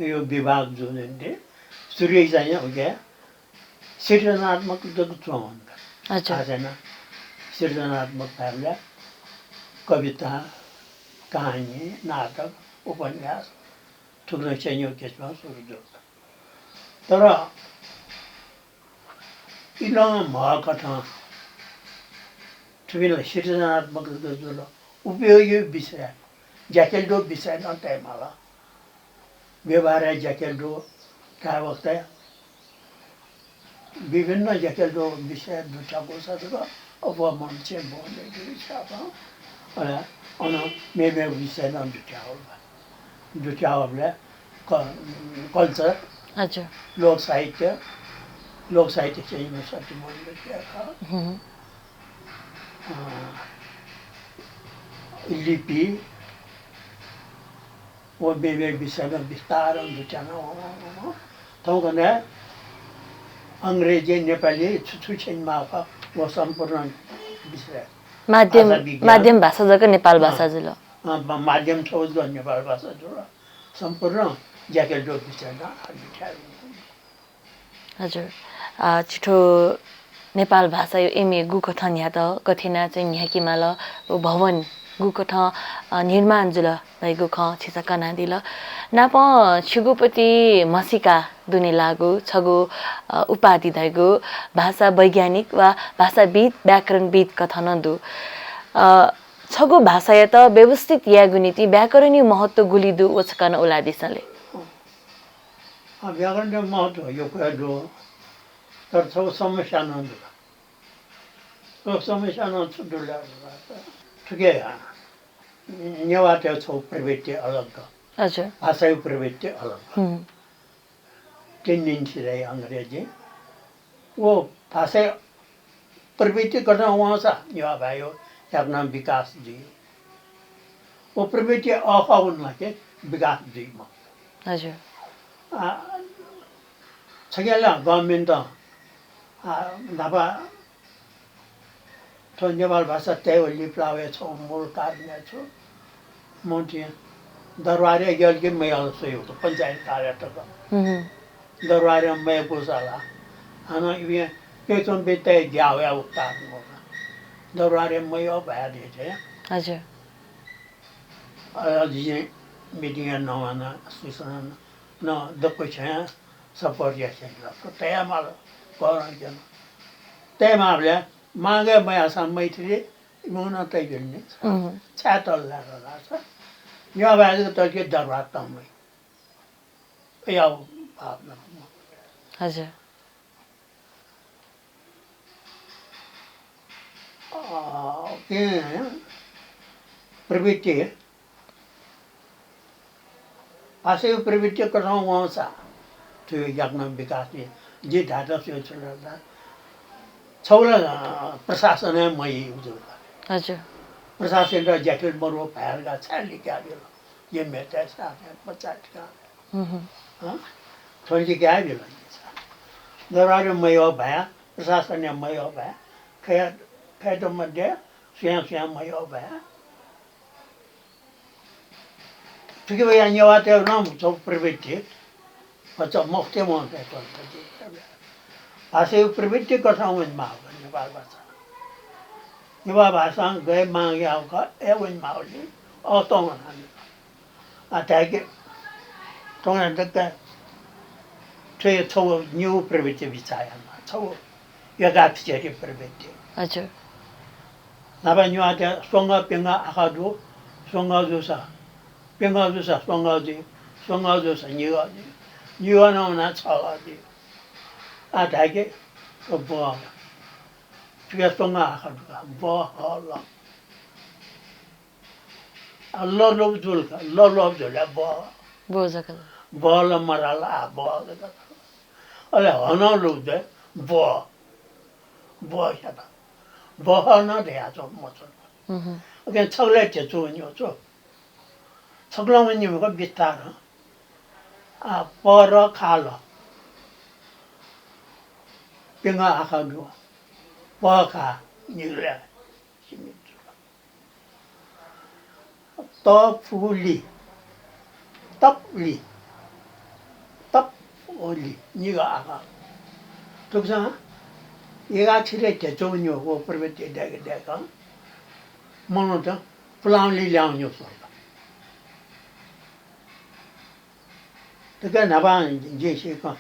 यो विभाग जुल नि, सुरुइ चाहिँ उके सृजनात्मक जक च्वं। हजुर। आ चाहिँ सृजनात्मक धाःसा कविता, कहानी, नाटक, उपन्यास, थुकथं चाहिँ यो किसिमं सुरु जुल। तर इलं म्हकथं थुपिं ला सृजनात्मक जक जुल, उपयोगी विषय, ज्याकेल दु विषय नं तयेमाल। व्यवहारय् ज्याकेल दु धाये वखतय् विभिन्न ज्याकेल दु विषय दुथ्याकूसा जक अप्वः मनूतय्सं ब्वने दु छाय् धाःसा अन मेमेगु विषय नं दुथ्याःगु। दुथ्याःगुबलय् क-, culture, हजुर। लोक साहित्य, लोक साहित्य चाहिँ सत्यमोहन वैद्य खः। हुँ। अ, लिपि, व मेमेगु विषयमा विस्तारं दुथ्याना वं, वं, वं। थौंकन्हय् अंग्रेजी, नेपाली छु छु स्यनेमाःगु खः, व सम्पूर्ण विषय। माध्यम, भाषा विज्ञान। माध्यम भाषा जक नेपाल अँ। भाषा जुल। अँ, मा-, माध्यम छगू जक नेपाल भाषा जुल। सम्पूर्ण ज्याकेल दु विषयमा दुथ्याः। हजुर। अ, छिथ्व नेपाल भाषाया M.A. गुकथं न्ह्यात, गथे यानाः चाहिँ न्ह्याकेमाल, व भवन गुकथं, अ, निर्माण जुल धइगु खँ छिसं कनादिल। नापं छिगु पति म्हसीका दुने लाःगु छगू, अ, उपाधि धइगु भाषा वैज्ञानिक वा भाषाविद्, व्याकरणविद् कथं नं दु। अ, छगू भाषायात व्यवस्थित यायेगु निंतिं व्याकरणया महत्व गुलि दु, व छकः नं उलादिसँ ले। अँ, व्याकरणया महत्व यक्व हे दु, तर छगू समस्या नं दु। छगू समस्या नं छु दु ले धाःसा, थुके, अँ, नेवाःतय् छगू प्रवृत्ति अलग दु। हजुर। भाषाया प्रवृत्ति अलग दु। हुँ। Tendency धाइ अंग्रेजी। व भाषाया प्रवृत्ति गथे वंसा नेवाः भाय्‌या याकनं विकास जुइ। व प्रवृत्ति अःखः वंसा ला के विकास जुइ मखु। हजुर। आ, छगू ला government-नं, आ, न्हापा थ्व नेपाल भाषा तयेगु लिपलाःगु छगू मूल कारण छु? मन्त्रीं दरबारय् यल कि मयल सइ, पञ्चायत कालय् तक। हम्म। दरबारय् मयकूसा ला हानं इपिं प्यचुम्पितय् ज्या वयागु कारण खः। दरबारय् मयः भाय् धइथें। हजुर। अ, जिं मिटिङय् नवाना, सूचना न दक्व छ्यं support यासें तयामाल, गौरव क्यन। तयामाःबलय् मागय् मयाःसां मैथिली इमिगु नं तइबिल नि। हम्म। छाय् तल धाःसा नेवाः भाय् जक तल कि दरबार तंम्ह। अय् याव भावना। हजुर। अ, के प्रवृत्ति, भाषाया प्रवृत्ति कथं वंसा थुगु याकनं विकास नि। जिं धायेत स्वये छु धाःसा छगू ला, अ, प्रशासनय् मयाइगु जूगु। हजुर। प्रशासनयात ज्याखँय् मरु भाय् धकाः छाय् लिकाबिल? जिं मेथाय् साथय् पचास का। हम्म। हँ? थ्व लिकाबिल नि। दरबारय् मयः भाय्, प्रशासनय् मयः भाय्, खय्, खय्‌त मध्ये सुयां सुयां मयः भाय्। थुकिया नेवाःतय् नं छगू प्रवृत्ति, भचा मखुतय् वंतय् च्वंतय्। भाषाया प्रवृत्ति कथं वनेमाः नेपाल भाषा। नेपाल भाषां गय् माग याःगु खः, अय् वनेमाःगुलिं अथें वनादिल। आः धाय्‌के, थौं दक्व थ्व छगू निगू प्रवृत्ति बिचाः यायेमाः, छगू एकाक्षरी प्रवृत्ति। हजुर। न्हापा नेवाःतय् स्वंगः प्यंगः आखः दु, स्वंगः जूसा प्यंगः जूसा स्वंगः जुइ, स्वंगः जूसा निगः जुइ, निगः नं वनाः छगः जुइ। आः धाय्‌के, थ्व ब, थुकिया स्वंगः आखः दु का, ब, ह, ल। आ, ल लोप जुल का, ल लोप जुल, ब। ब जक। ब ल मराल, आ, ब जक। अले ह नं लोप जुल, ब। ब स्यात। बह नं धयाच्वं मच्वन। हम्म। अकिं छगलय् ध्यचु वनेगु छु। छगलं वनेगु का बिस्तारं। आ, पर खाल। प्यंगः आखः दु। प खा निगलय् सीमित जुल। तपुलि, तपुलि, तपुलि, निगः आखः। थुकथं एकाक्षरी ध्यचु वनेगु व प्रवृत्ति दय्‌क दय्‌कं मनूत पुलांलि ल्याहां वनेगु स्वल। थुकी न्हापां जिं सीकं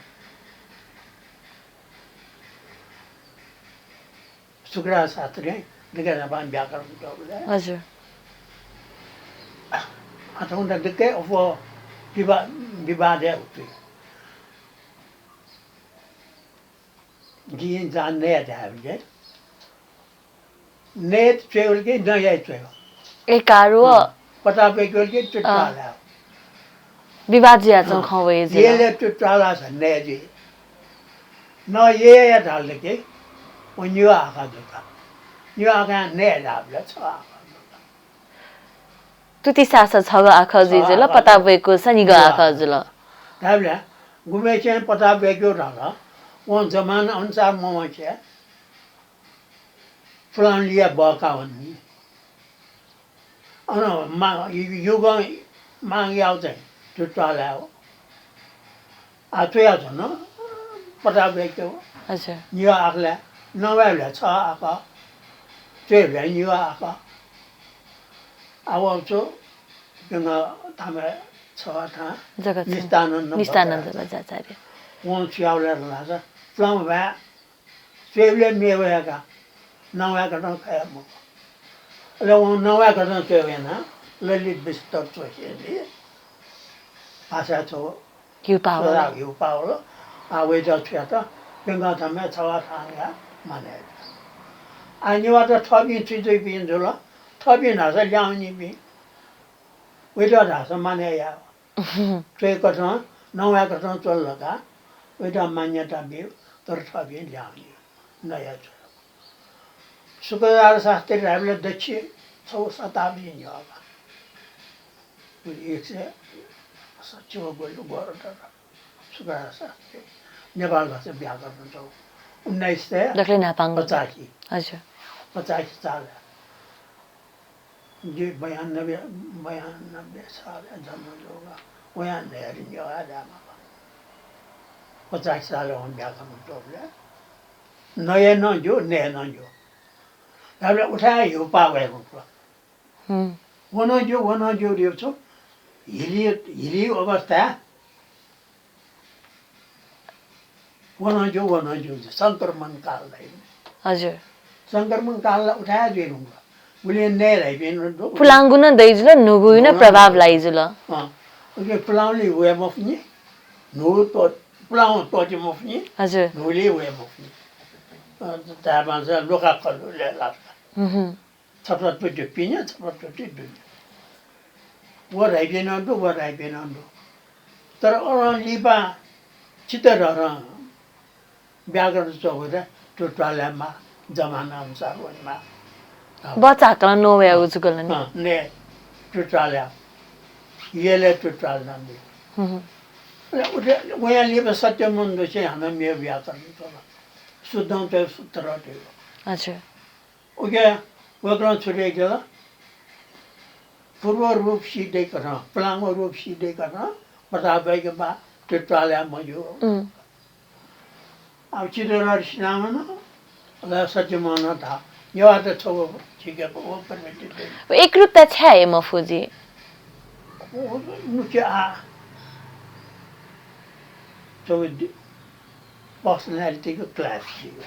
शुक्राचार्य शास्त्रीं दकलय् न्हापां व्याकरण तःगुलिं। हजुर। अथवा दकलय् अप्वः विवा-, विवादय् हुतुइ। जिं जान नया धायेबलय् नय् च्वयेबलय् कि नयाः च्वयेबलय्। ए, कारो। हँ। पता ब्वय्केबलय् कि अँ। चुट्टाला। विवाद जुयाच्वंगु अँ। खँ वइ जुल। यलय् चुट्टाला स नय् जुइ। न यया धाल कि व निगः आखः जुल। निगः आखः नय् धाःबलय् छगः आखः जुल। तुति सास छगः आखः जुइ जुल, छगः आखः पता जुल। ब्वय्कूसा निगः निगः आखः आखः जुल। धाःबलय् गुम्हय्सिनं पता ब्वय्केगु धाल, वं जमाना अनुसार मवंसे पुलांलिया बः का वनी। अन मा-, यु-, युगं माग याःगु चाहिँ थ्व त्वालय् हो। आः च्वयाच्वन, पता ब्वय्केगु। अच्छा। निगः आखलय्, नवायेबलय् छगः आखः, च्वयेबलय् निगः आखः। आः व छु, प्यंगः थामय् छगः थां जगत सिंह। निष्ठानन्द निष्ठानन्द भट्टाचार्य। भट्टाचार्य। वं छु याःबलय् धाःसा, पुलांम्ह भाय् च्वयेबलय् मेवय्का, नवाय्कथं खया मखु। अले वं नवाय्कथं च्वयेगु यानाः ललित विस्तृत च्वसे जुइ। भाषाय् छगू ह्यूपाः वल। च्वय् ह्यूपाः वल। आः वइत छु यात, प्यंगः थामय् छगः थां धकाः मानय् यात। आः नेवाःत थःपिं छु जुइपिं जुल, थःपिं धाःसा ल्याहां वनीपिं, वइत धाःसा मानय् याः। च्वय्कथं, नवाय्कथं च्वन ला का, वइत मान्यता ब्यु, तर थःपिं ल्याहां वनी, नया जुल। शुक्रचार्य शास्त्री धाःबलय् दच्छि छगू शताब्दी न्ह्यः का। एक सय सच्छि व ग्वल-, ग्वःगू तर शुक्रचार्य शास्त्री नेपाल भाषा व्याकरण छगू उन्नाइस सय दकलय् न्हापांगु। पचासी। हजुर। पचासी सालय्। जिं बयान्नब्बे, बयान्नब्बे सालय् जन्म जूगु। वयां न्हय्‌दँ न्यवाः धायेमाल। पचास सालय् वं ब्याकरण त्वःबलय् नये नं ज्यू, नये नं ज्यू। धाःबलय् उथाय् ह्यूपाः वये मखु। हुँ। व नं ज्यू, व नं ज्यू, ज्यू छु। हिली, हिली अवस्थाय् व नं ज्यू, व नं ज्यू, संक्रमण काल धाइ। हजुर। संक्रमण काल ला उथाय् जुइ धुंकल। उलि नये धाइपिं नं दु। पुलांगु नं दइ जुल, न्हूगुइ नं न्हू नं प्रभाव दइ। लाइ जुल। अँ। उके पुलांगुलिइ वये मफुनि, न्हू त्व-, पुलांगु त्वःते मफुनि, हजुर। न्हूगुलिइ वये मफुनि। अँ, धायेमाःसा लुखा कलुले लात। हुँ, हुँ। छपा तुति पिने, छपा तुति दुने। व धाइपिं नं दु, व धाइपिं नं दु। तर अनं लिपा चित्तधरं व्याकरण च्वःगु दे, थ्व त्वालय् माः, जमाना अनुसार वनेमाः। बचाकलं नवायेगु जुगु ला नि। अँ, नये, थ्व त्वालय्। यलय् थ्व त्वालय् नं दु। हुँ, हुँ। अले उथे वयां लिपा सत्यमोहन दोषी हानं मेगु व्याकरण च्वल। शुद्धं च्वय् सूत्र धइगु। अच्छा। उके वय्कलं छु धयादिल? पूर्व रूप सिद्धय् कथं, पुलांगु रूप सिद्धय् कथं प्रताप बज्रपाः त्वालय् मज्यू। उम्। अब चित्तधर सिनावन, अले सत्यमोहनं धाः, नेवाःत छगू झीके व प्रवृत्ति दइ। एकरूपता छाय् हे मफु जि? व मुख्य आ, छगू दि-, personality को clash जुइगु।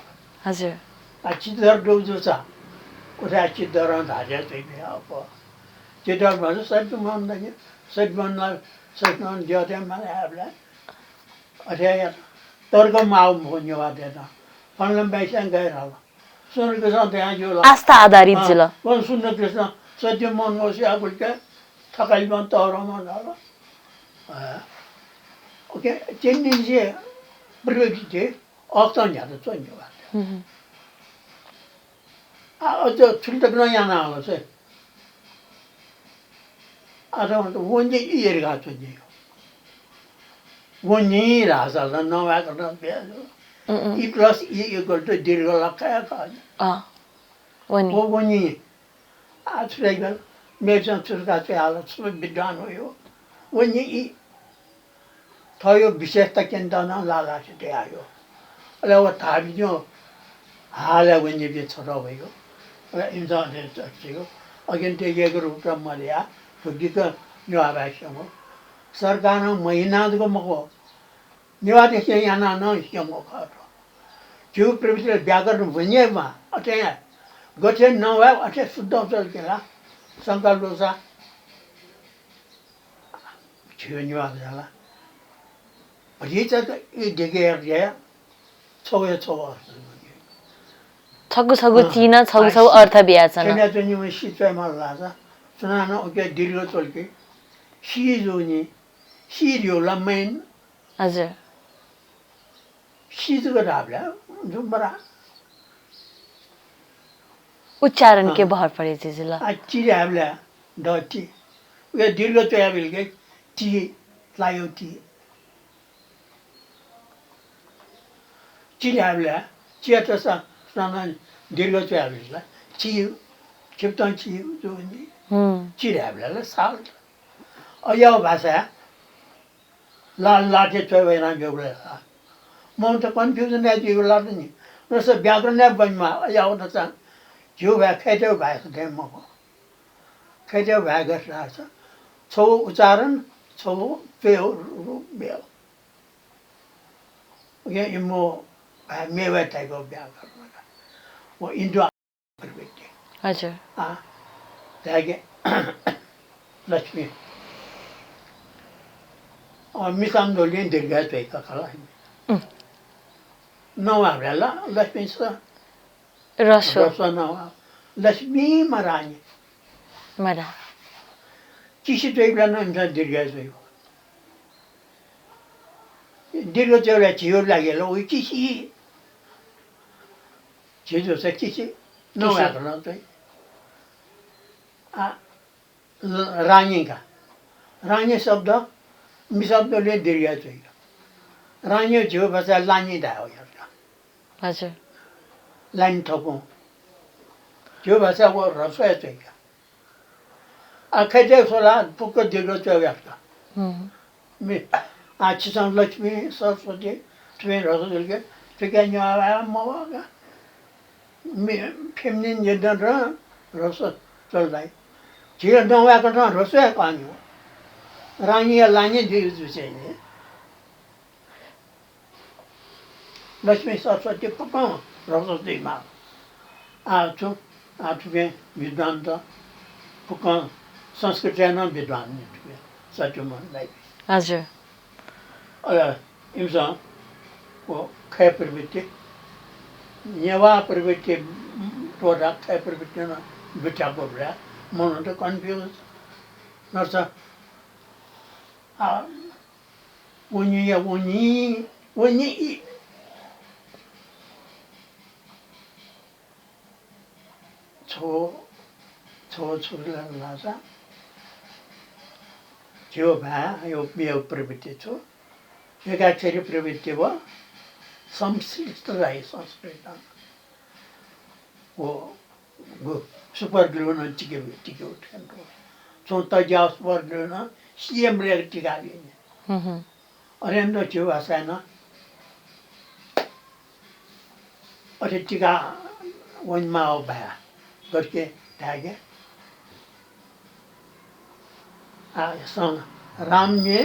हजुर। आ, चित्तधर दु जूसा, उथाय् चित्तधरं धाःथें जुइगु। अब चित्तधर भन्छ, सत्यमोहन धाइ, सत्यमोहन, सत्यमोहन द्यःथें माला यायेबलय् अथे यात। तर्क माःगु मखु नेवाःतय्त। फलाना बाइसं गैर हल। सुन्दरकृष्ण तयां ज्यू ला? आस्था आधारित अँ, जुल। व सुन्दरकृष्ण सत्यमोहन वसिया गुलिके थकालिमा तःधंम्ह धाल। अँ। OK, तेन्निंसे प्रवृत्ति अक्तं न्ह्यात च्वने वात। हुँ, हुँ। आ, अझ थुलि तक नं याना हल से। अथवा त वंजे ई एरिका च्वंजे। वनी राजा ल नवाय्कलं ब्याजु। उम्, उम्। E plus E equal to दीर्घ लकाय् का। अँ, वनी। वो वनी। आ, छुट्याइगल। मेपिसं छुट्का च्वयाहल, छु विद्वान हो यो। वनी ई। थःयो विशेषता क्यनेत नं लालासे तयायो। अले व धाःबिज्याहुँ हालय् वनीपिं छथः वइगु। अले इमिसं अथे चर्चिगु। अकिं तय्केगु रूपत मदया, थुकिक नेवाः भाय् स्यंगु। सरकारं महिना जक मखु, नेवाःतय्सं यानाः नं स्यंगु खः थ्व। झीगु प्रवृत्ति व्याकरण वनेमा अथे गथे नवाये अथे शुद्धं च्वल कि ला, शंका लूसा। झीगु नेवाः भाय् ला। भतिचा त ई देके यात या, छगू हे छगू अर्थ। छगू छगू अँ, चिं नं छगू आ, छगू सी-, अर्थ बियाच्वन। थ्यनाच्वनीम्ह सी च्वयेमाल धाःसा, सुनानं उके दीर्घ च्वल कि, सी जूनि, सी धइगु ला main। हजुर। सी जक धाःबलय् जुम्बरा। उच्चारण के अँ। भर पड़े जुल। आ, ची धाःबलय् द ची। उके दीर्घ च्वयाबिल के ची, लायो ची। ची धाःबलय् चियात स-, सनं दीर्घ च्वयाबिल ला। ची, छिकपिन्सं ची जूनि। हम्म। ची धाःबलय् ला साल। अज्याःगु भाषाय् ला, लाते च्वय् वय्कलं ब्यूबलय् ला। मनूत confusion याये जुइगु ला नि। नसा व्याकरण याये बनेमाः, अज्याःगु नसा झीगु भाय् खय्‌तय्गु भाय् खः थें मखु। खय्‌तय्गु भाय् गथे धाःसा छगू उच्चारण, छगू च्वय् रूप मेव। उकिं इमिगु भाय् मेव हे धाइगु व्याकरण। व Indo प्रवृत्ति। अच्छा। आ, धाय्के लक्ष्मी। अ, मिसाम्ह दुलिं दीर्घ च्वइगु खला। उम्। नवाःबलय् ला लक्ष्मी स-, ह्रस्व। ह्रस्व नवाः। लक्ष्मी मरानी। मरा। चिसि च्वइबलय् नं इमिसं दीर्घ च्वइगु। दीर्घ च्वइबलय् झीगु लागि ला उइ चिसि। झी जूसा चिसि, चिसि। नवाय्कलं च्वइ। आ, ल-, रानी का। रानी शब्द, मिसाम्ह दुलिं दीर्घ च्वइगु। रानी झीगु भाषाय् लानी धायेगु यात का। हजुर। लानी थपु। झीगु भाषाय् व ह्रस्व हे च्वइगु। आ खैते सोला फुक्क दिलो च्वय् यात का। हम्म। मे आ छिसं लक्ष्मी सरस्वती थुमे रस जुलके थुके न्यावा मवा का। मे फेमिनिन यदन र रस चल दाइ। झिल नवाय्‌कथं रस हे कान्यो। रानीया लानी दियो जुसें। लक्ष्मी सरस्वती फुक्कं रस जुइमाः। आ छु, आ थुके विद्वान त फुक्कं संस्कृतय् नं विद्वान नि थुके सत्यमोहन दाइ। हजुर। अले इमिसं व खय् प्रवृत्ति, नेवाः प्रवृत्ति, तोडा खय् प्रवृत्ति नं बित्यागु भ्रया मनूत confuse नर्छ। आ, वनी या वनी, वनी इ। छो, छो छु लासा। झियो भाय्, यो, यो प्रवृत्ति छु। एकाक्षरी प्रवृत्ति व संश्लिष्ट रही संस्कृत। व गु super glue नं टिके, टिके उठेन। छो तज्याव super glue नं सीएम रेग टिका बिने। हम्म, हम्म। अरेन्द्र झिउ भाषाय् नं अथे टिका वनेमाः भाय्। गथे धायेके? आ, सँ, रामने,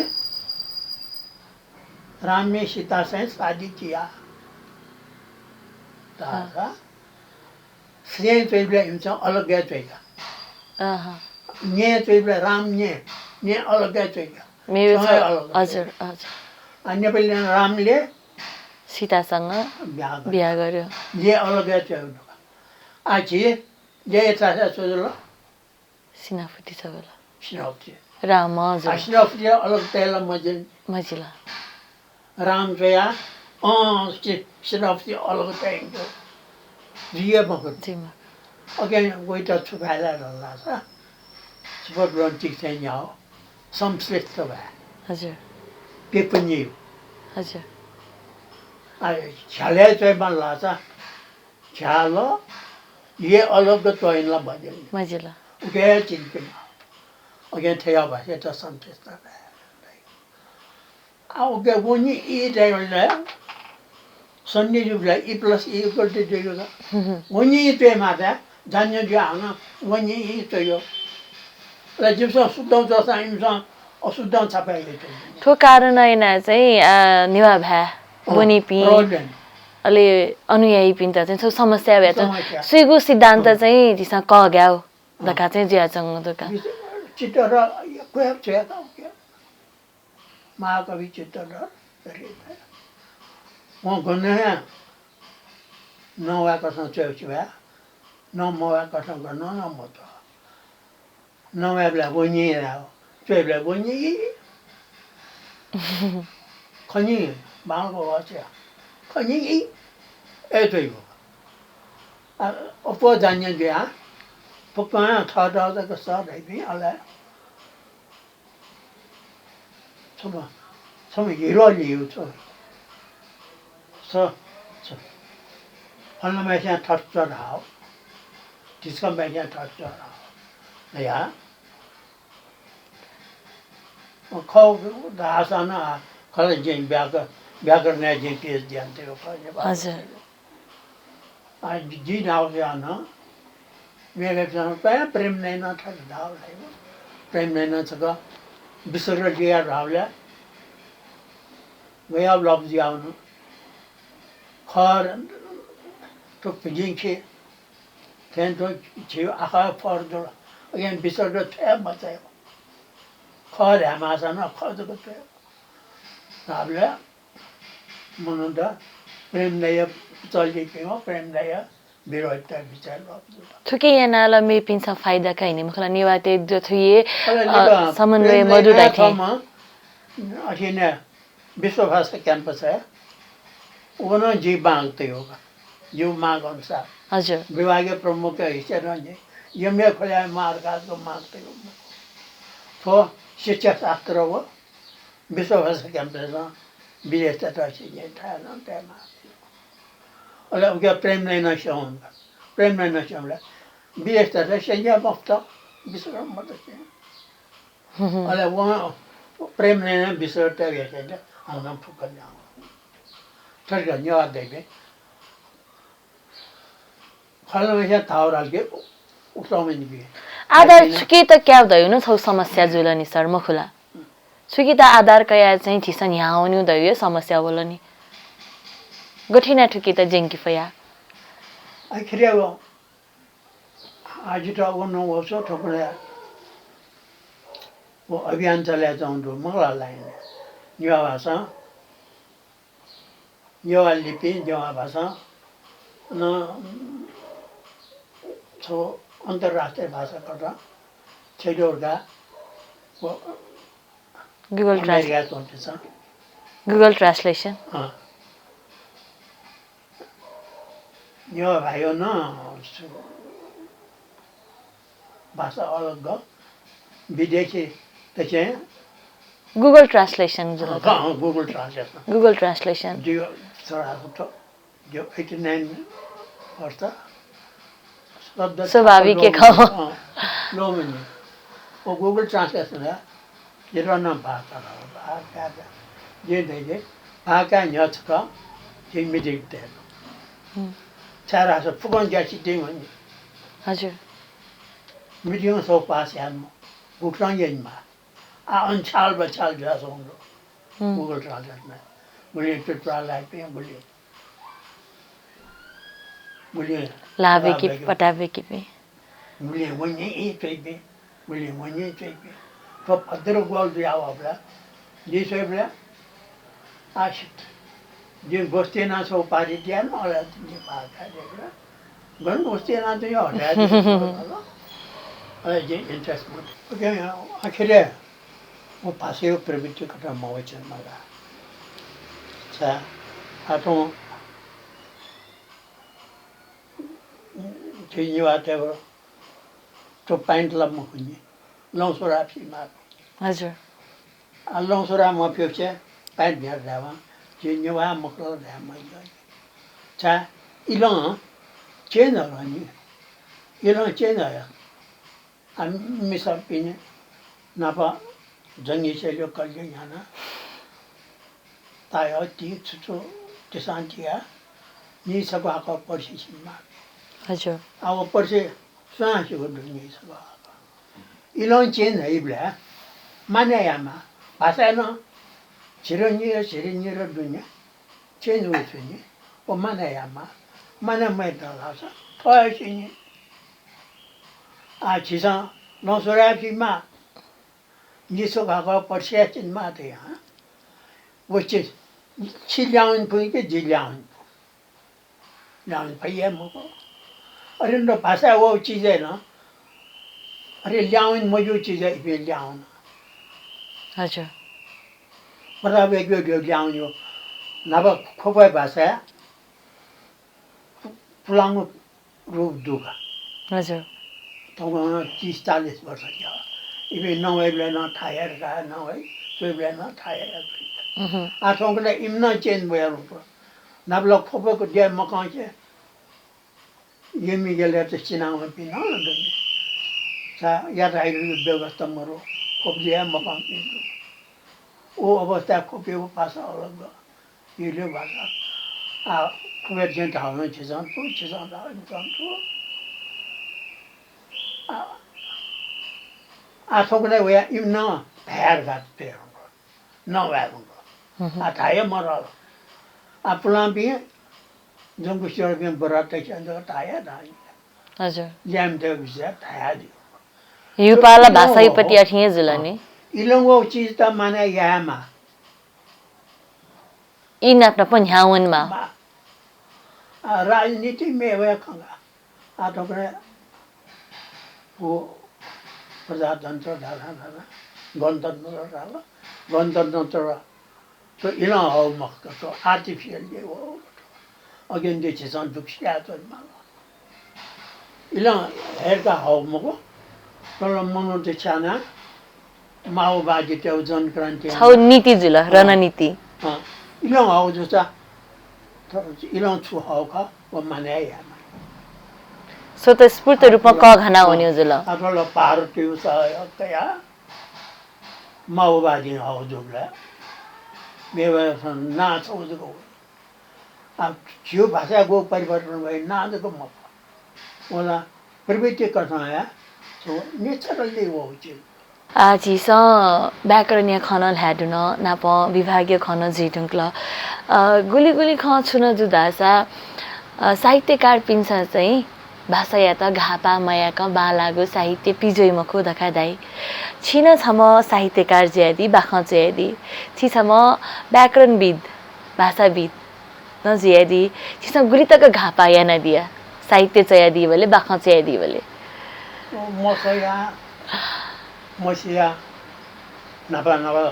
रामने सीतासं शादी किया। धाःसा, हाँ। स्नेह च्वइबलय् इमिसं अलग्गय् च्वइका। अहँ। ने च्वइबलय् रामने, ने अलग्गय् च्वइका। मेगु सँगै छ, अलग। हजुर, हजुर। आ, नेपालीं रामले सीतासँग बिहा गर्‍यो। बिहा गर्‍यो। ले अलग्गय् च्वइगु दु का। आ, झी ले थासय् छु जुल? सेनापति छु जुल? सेनापति। राम, हजुर। आ, सेनापति अलग तये ला मजिल? मजिल। राम च्वया, अँ, से-, सेनापति अलग तयेगु। जुइ मखु। जुइ मखु। अकिं वइत छु भाय् ला धाःसा, super glue नं टिक चाहिँ न्याः, संश्लिष्ट भाय्। हजुर। पेपनियु। हजुर। आ, झ्यालय् च्वयेमाः धाःसा, झ्याल, ले अलग त्वइन ला मजिल। मजिल। उके चिन्तिम। अकिं थ्व भाषाय् त संश्लिष्ट भाय्। आ, उके वनी इ धायेबलय् सन्धि जूबलय् E plus E equal to zero का। वनी इ च्वयेमाः धाये, जान्‍ने जुया हानं वनी इ च्वयो। अले जिमिसं शुद्धं च्वःसां इमिसं अशुद्धं छापय् हे च्वयो। थ्व कारणं यानाः चाहिँ, अ, नेवाः भाय् अँ, वनीपिं, problem। अले अनुयायीपिन्त चाहिँ थ्व समस्या वया च्वन। समस्या। सुइगु सिद्धान्त अँ। चाहिँ झीसं कःघायेगु अँ। धकाः चाहिँ जुयाच्वंगु दु का। विच-, चित्तधर, क्वय् च्वय् का, क्वय्। महाकवि चित्तधर, अरे, वं गन हे नवाय्‌कथं च्वय् च्वया, नमवाय्‌कथं गन नं मच्व। नवायेबलय् वनी धाः, च्वयेबलय् वनी। खनी, बांलाक वःसा खनी। अय् च्वइगु। आ, अप्वः जान्‍ने जुया, फुक्कं थःथः जक सः धइपिं, अले छम्ह, छम्ह हिरो लिउ छु। छ, छ। फलानाम्हय्‌सिनं थथे च्वनाः हाः। ढिक्‍काम्हय्‌सिनं थथे च्वनाः हाः। या। खः धाःसां नं आ, खला जिं व्याक-, व्याकरणय् जिं PhD यानातयागु खः नेपाल हजुर। भाषाय्। आ, जि धाःगु याना, मेगु नं प्रेम दाइनं थथे धाःगु धाइगु। प्रेम दाइनं छकः विसर्ग लिया धाःबलय् गया लफ्ज याउनु। खर, थ्व भिंखि, थें थ्व झिउ आखः फर जुल। अकिं विसर्ग छ्वये मचायेगु। खः धायेमाःसां नं खः जक च्वयेगु। धाःबलय् मनूत प्रेम दाइया पुचः लीपिं व प्रेम दाइया विरोधिता बिचाः लफ्ज जुल। थुकिं यानाः ला मेपिन्सं फाइदा काइनि मखु ला, नेवाःतय् दथुइ, अले अ, निकः समन्वय प्रेम दाइ मदु धाइ थें। थःम्हं अथें विश्वभाषा campus-य् व नं जिं माग तयागु का। जिगु माग अनुसार। हजुर। विभागीय प्रमुखया हैसियतय् नं जिं यमया खुलाया मार्गयात माग तयागु। थ्व शिक्षाशास्त्र व विश्वभाषा campus-नं विदेशतय्त स्यंके थाय् नं तयेमाः। अले उकिया प्रेम दाइनं स्यंगु का। प्रेम दाइनं स्यंबलय् विदेशतय्त स्यंके मफुत, विश्राम मत स्यं। अले वं प्रेम नयाः बिस्तार तयार यात, हानं फुक्क ल्याहां। थथे का नेवाः दइबे। खलमैसे धाःवल कि उक्तमैनिबी। आधार छुकी त क्याव दयु न छौ समस्या जुल नि सर मखुला। छुकी त आधार कया चाहिँ झीसं न्ह्यावन्यु दयु समस्या वल नि। गठिना ठुकी त जेंकी फया। आखिर वो। आजित वो न वो सो ठोकले। वो अभियान चले जाऊँ दु मखला लाइन। नेवाः भाषा नेवाः लिपि, नेवाः भाषा न छौ अन्तर्राष्ट्रिय भाषा कत छेदोर्गा वो Google Translate। अमेरिका चौंतिस। Google Translation। अँ। नेवाः भायो न भाषा अलग ग विदेशी तछे Google Translation जुल। अँ, Google Translation। Google Translation। दियो सरा तो जो eighty nine वर्ष शब्द स्वाभाविक के खाओ। अँ, लोमनी। वो Google Translation है। ये तो ना भाषा ना भाषा जे दे जे भाषा न्या छका जे मिटिंग ते। हम्म। चारा से फुकन जाची दे मनी। हजुर। मिटिंग सौ पास याम। गुटरां येन मा। आ अन छाल बछाल जुया सोंगो। हम्म। Google Translate में। गुलिं ट्विटर लाइव पे गुलिं। गुलिं लावे की लावे की। पटावे की पे। गुलिं वन्ये ई चैपे। गुलिं वन्ये चैपे। तो भद्र गोल जुया वाबला। जी सोबला। आशित। जिं गोष्ठी ना सौ पारी दिया न अला जिं भाषा देबला। गन गोष्ठी ना तो यो हटा दे। अला जिं interest मत। ओके, आखिर वो भाषा यो प्रवृत्ति कथा मवचन मला। सा, आतो झी नेवाःतय् तो pant ला मखुनि, लौं सोरा फी माःगु। हजुर। आ, लौं सोरा मफ्यूसे pant न्ह्यार धायेवं, झी नेवाः मखु ला धाये मज्यू। छाय् इलं change हल नि, इलं change हल। आ, मिसापिनि नाप जंगी सेल्यो कल्यो न्ह्याना। ताया ति छु छु तिसां तिया नि छकः हाकः पर्सि सिमा। हजुर। आ, वो पर्सि सुनां सिगु दु नि छकः हाकः। इलं change हइबलय् माने यामा। भाषा नं झिरो निरो झिरो निरो दुने change वइथुनि। वो माने यामा। माने मयात धाःसा थः हे सिनि। आ, झीसं लौं सोरा फीमा। नि छकः हाकः पर्सि सिमाः त या। वो चि, छि ल्यावने फुइ कि जि ल्यावने फु। ल्यावने फइ हे मखु। अरे न भाषा वो चिज हे न। अरे ल्यावने मज्यू चिज हे इपिं ल्यावन। हजुर। मतलब एक यो ल्यावने यो। नभए खोपा भाषा पुलांगु रूप दुगा। हजुर। तंगु तीस चालीस वर्ष क्या। इबे नवय्‌बलय् नं थाय् का, नवय्, स्वय्‌बलय् नं थाय् का। उहुँ। आ थौंकन्हय् इमिनं change वया रूप। नबला खोपय्‌कु द्यः मकंसे यमि गेलय् त सिनावंपिं नं दनि। सा यातायात व्यवस्था मरु, खोप द्यः मकंपिं दु। ओ अवस्था खोपय् भाषा अलग। इले भाषा। आ, खुबे जें धावन छिसं तु, छिसं धावन छिसं तु। आ, आ थौंकन्हय् वया इमिनं भाय् गात ते हंगु। न वाये हंगु। हम्म। आ धाये मरल। आ पुलांपिं जंगु सिरपिं बरा तैसे धाये धाये। हजुर। ल्याम ते विषय धाये दि। युपाला भाषा युपति अथिं जुल नि। इलंगो चिज त माने यायेमा। ई नाप नाप न्ह्यावनमा। मा-, आ, राजनीति मे वया खंगा। आ, थौंकन्हय् वो प्रजातन्त्र धारा धारा, गणतन्त्र धारा, गणतन्त्र त इलं हौ मखु, त artificial दे वो। अगेन दे झीसं दुःख सिया च्वनेमाल। इलं हेरका हौ मखु, तर मनूत छ्याना, माओवादीतय् जनक्रान्ति छौ नीति जुल, अँ। रणनीति। अँ। इलं हौ जुसा, त इलं छु हौ खः, व माने यामा। स्वतस्फूर्त रूपमा कःघाना वन्यु जुल। आपालं भारतीय सहयोग तया, माओवादी हःगु जूबलय् मेवाडा नां छगू जक वइ। आ, झीगु भाषाय् गु परिवर्तन वइ, नां जक मखु। वला प्रवृत्ति कथं हे छगू naturally वःगु चिज। आ, झीसं व्याकरणया खँ नं ल्हाये धुन, नापं विभागीय खँ नं जुइ धुंकल। अ, गुलि गुलि खँ छु नं जू धाःसा, अ, साहित्यकारपिन्सं चाहिँ भाषायात घाःपाः मयाकं बांलाःगु साहित्य पिज्वइ मखु धकाः धाइ। छिं नं छम्ह साहित्यकार जुयादी, बाखं च्वयादी। छि छम्ह व्याकरणविद्, भाषाविद् नं जुयादी। छिसं गुलि तक घाःपाः यानादिया, साहित्य च्वयादीबलय्, बाखं च्वयादीबलय्? मसया, मसिया, न्हापा न्हापा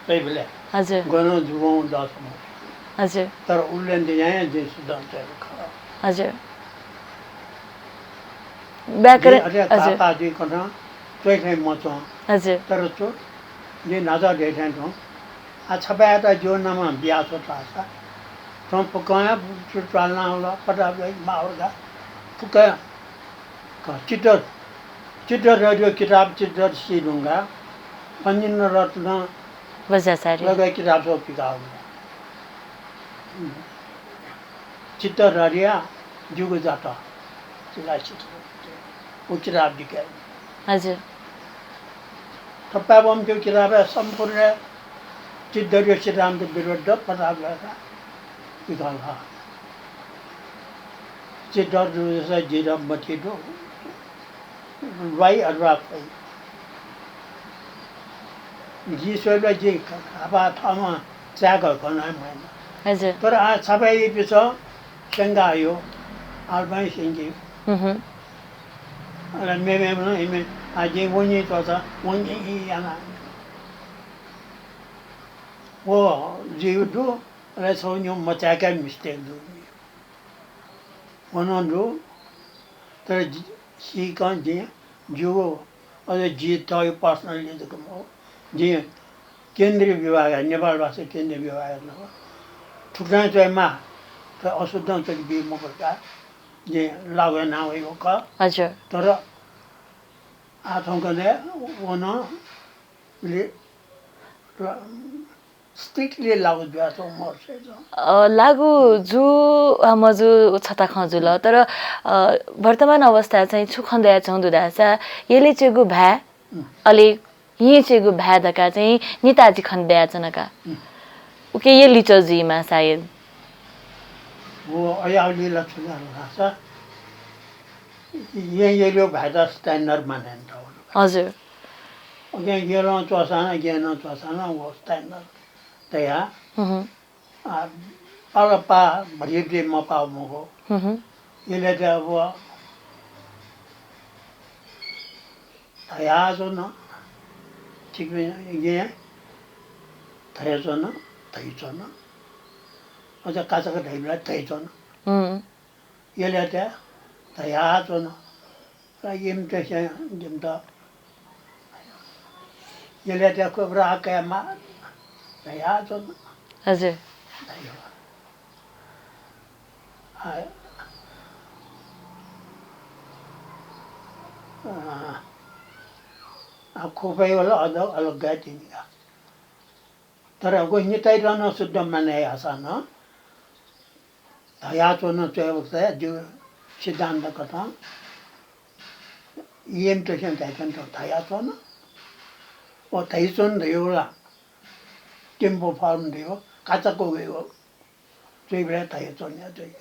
च्वइबलय् हजुर। गनं जुवं दःसम्म। हजुर। तर उल्लेख यायां जिं सिद्धान्त खः। हजुर। व्याकरण, जिं अथे हजुर। काका जुइ कथं च्वइथें मच्वं। हजुर। तर च्व, जिं न्हाचः धयाथें तुं। आ, छपाय्‌यात ज्यू नामा बियाछ्व धाःसा। थ्वं फुक्कं हे चु च्वाल्लां वल, पटापट माःगु गा। फुक्कं क-, चित्त, चित्त रद्यो किताब चित्त सी धुंगा। फनिन रत्न बज्राचार्य। लगे किताब सब पिकाः हुंगा। चित्त रद्या जुगु जात। चिला चित्त। उ किताब दिके। हजुर। थपाय्‌बं त्यो किताबय् सम्पूर्ण चित्त रद्यो सिद्धान्त विरुद्ध पटापट पिकाः हुंगा। चित्त रद्यो जसा जिर मति दु। वाइ अथवा फै। जि स्वयेबलय् जि घाःपाः थःम्हं चाय्‌क घन हे मयाना। हजुर। तर आ छपाय् इपिसं स्यंका हयो, आलपाय् स्यंकी। हुँ, हुँ। अले मेमेम्ह नं इमि, आ, जिं वंगि च्वचा, वंगि याना। व जि दु, अले छगू निगू मचाय्‌का mistake दु। व नं दु, तर जि-, सीकं जिं ज्यूगु, अझ जि थःगु personally जक मखु, जिं केन्द्रीय विभाग, नेपाल भाषा केन्द्रीय विभाग नं थुकथं च्वयेमाः, तर अशुद्धं च्वके बी मखु धकाः जिं लागू याना वयागु खः। हजुर। तर आः थौंकन्हय् व नं ले-, strictly लागू जुयाच्वंगु मखुत। अ, लागू जू वा मजू छता खँ जुल, तर, अ, वर्तमान अवस्था चाहिँ छु खँ दयाच्वंगु दु धाःसा, यलय् च्वयेगु भाय्, हुँ। अले येँय् च्वयेगु भाय् धकाः चाहिँ नेताजी खँ दयाच्वन का। हुँ। उके हे लिच्वः जुइमाः सायद। व अयावलि ला छु धाल धाःसा, येँ यलय् भाय्‌त standard मानय् यानातःगु। हजुर। उकिं यलं च्वःसां नं, येँनं च्वःसां नं व standard तयाः, हुँ, हुँ। आ, पालपा भरिभरि मपाः मखु। हुँ, हुँ। यलय् त अब धयाच्वन, ठीक येँ धयाच्वन, धइच्वन। अझ काचाक्क धइबलय् धइच्वन। हुँ। यलय् त धयाच्वन। र इमित स्यं, जिमित यलय् त खुब्रा कयेमाः धयाच्वन। हजुर। धयो। आ, आ, आ, खुपय् वल अझ अलग तिनि का। तर व नितय्‌त नं शुद्ध मानय् याःसां नं धयाच्वन च्वयेगु चाहिँ जिगु सिद्धान्त कथं इमित स्यं धयाच्वन, धयाच्वन। व धइच्वन धइगु ला tempo form धइगु, काचाक्क वइगु। च्वइबलय् धयाच्वन या च्वइ।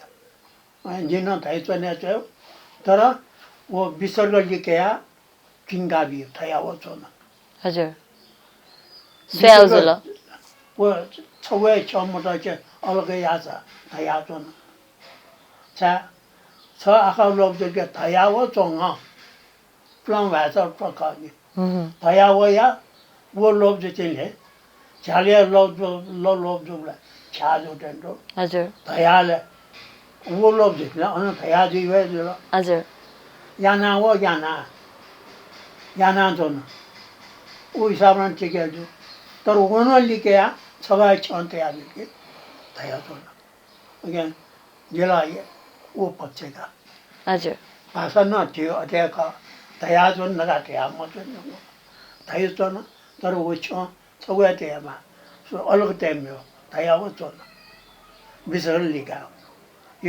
अँ, जिं नं धयाच्वन या च्वयेगु। तर व विसर्ग लिकयाः चिंकाबी, धयावः च्वन। हजुर। स्वयाव जुल। व छगू हे छ्यं मत चे अलग याःसा धयाच्वन। छाय्? छ आखः लब्ज के धयावः च्वंगं। प्लं भाय्‌चा प्रकः नि। हुँ, हुँ। धयावःया व लब्ज चाहिँ ले झ्यालया लब्ज, ल लब्ज ला छ्या जू तेन्तो। हजुर। धयाले व लब्ज ला अन धया जुइ वये जुल। हजुर। याना व याना, याना च्वन। उ हिसाबं ठिक हे जू। तर वन लिकया छगः छ्यं तया जुल कि धया च्वन। अज्ञान जिला उ पक्ष का। हजुर। भाषा नं थ्यो अथे का, धया च्वन नका धया मच्वन। धया च्वन, तर व छ्यं छगू हे तयेमाः, सु अलग तये म्ह्यः धयाव च्वन। बिसः लिकाः।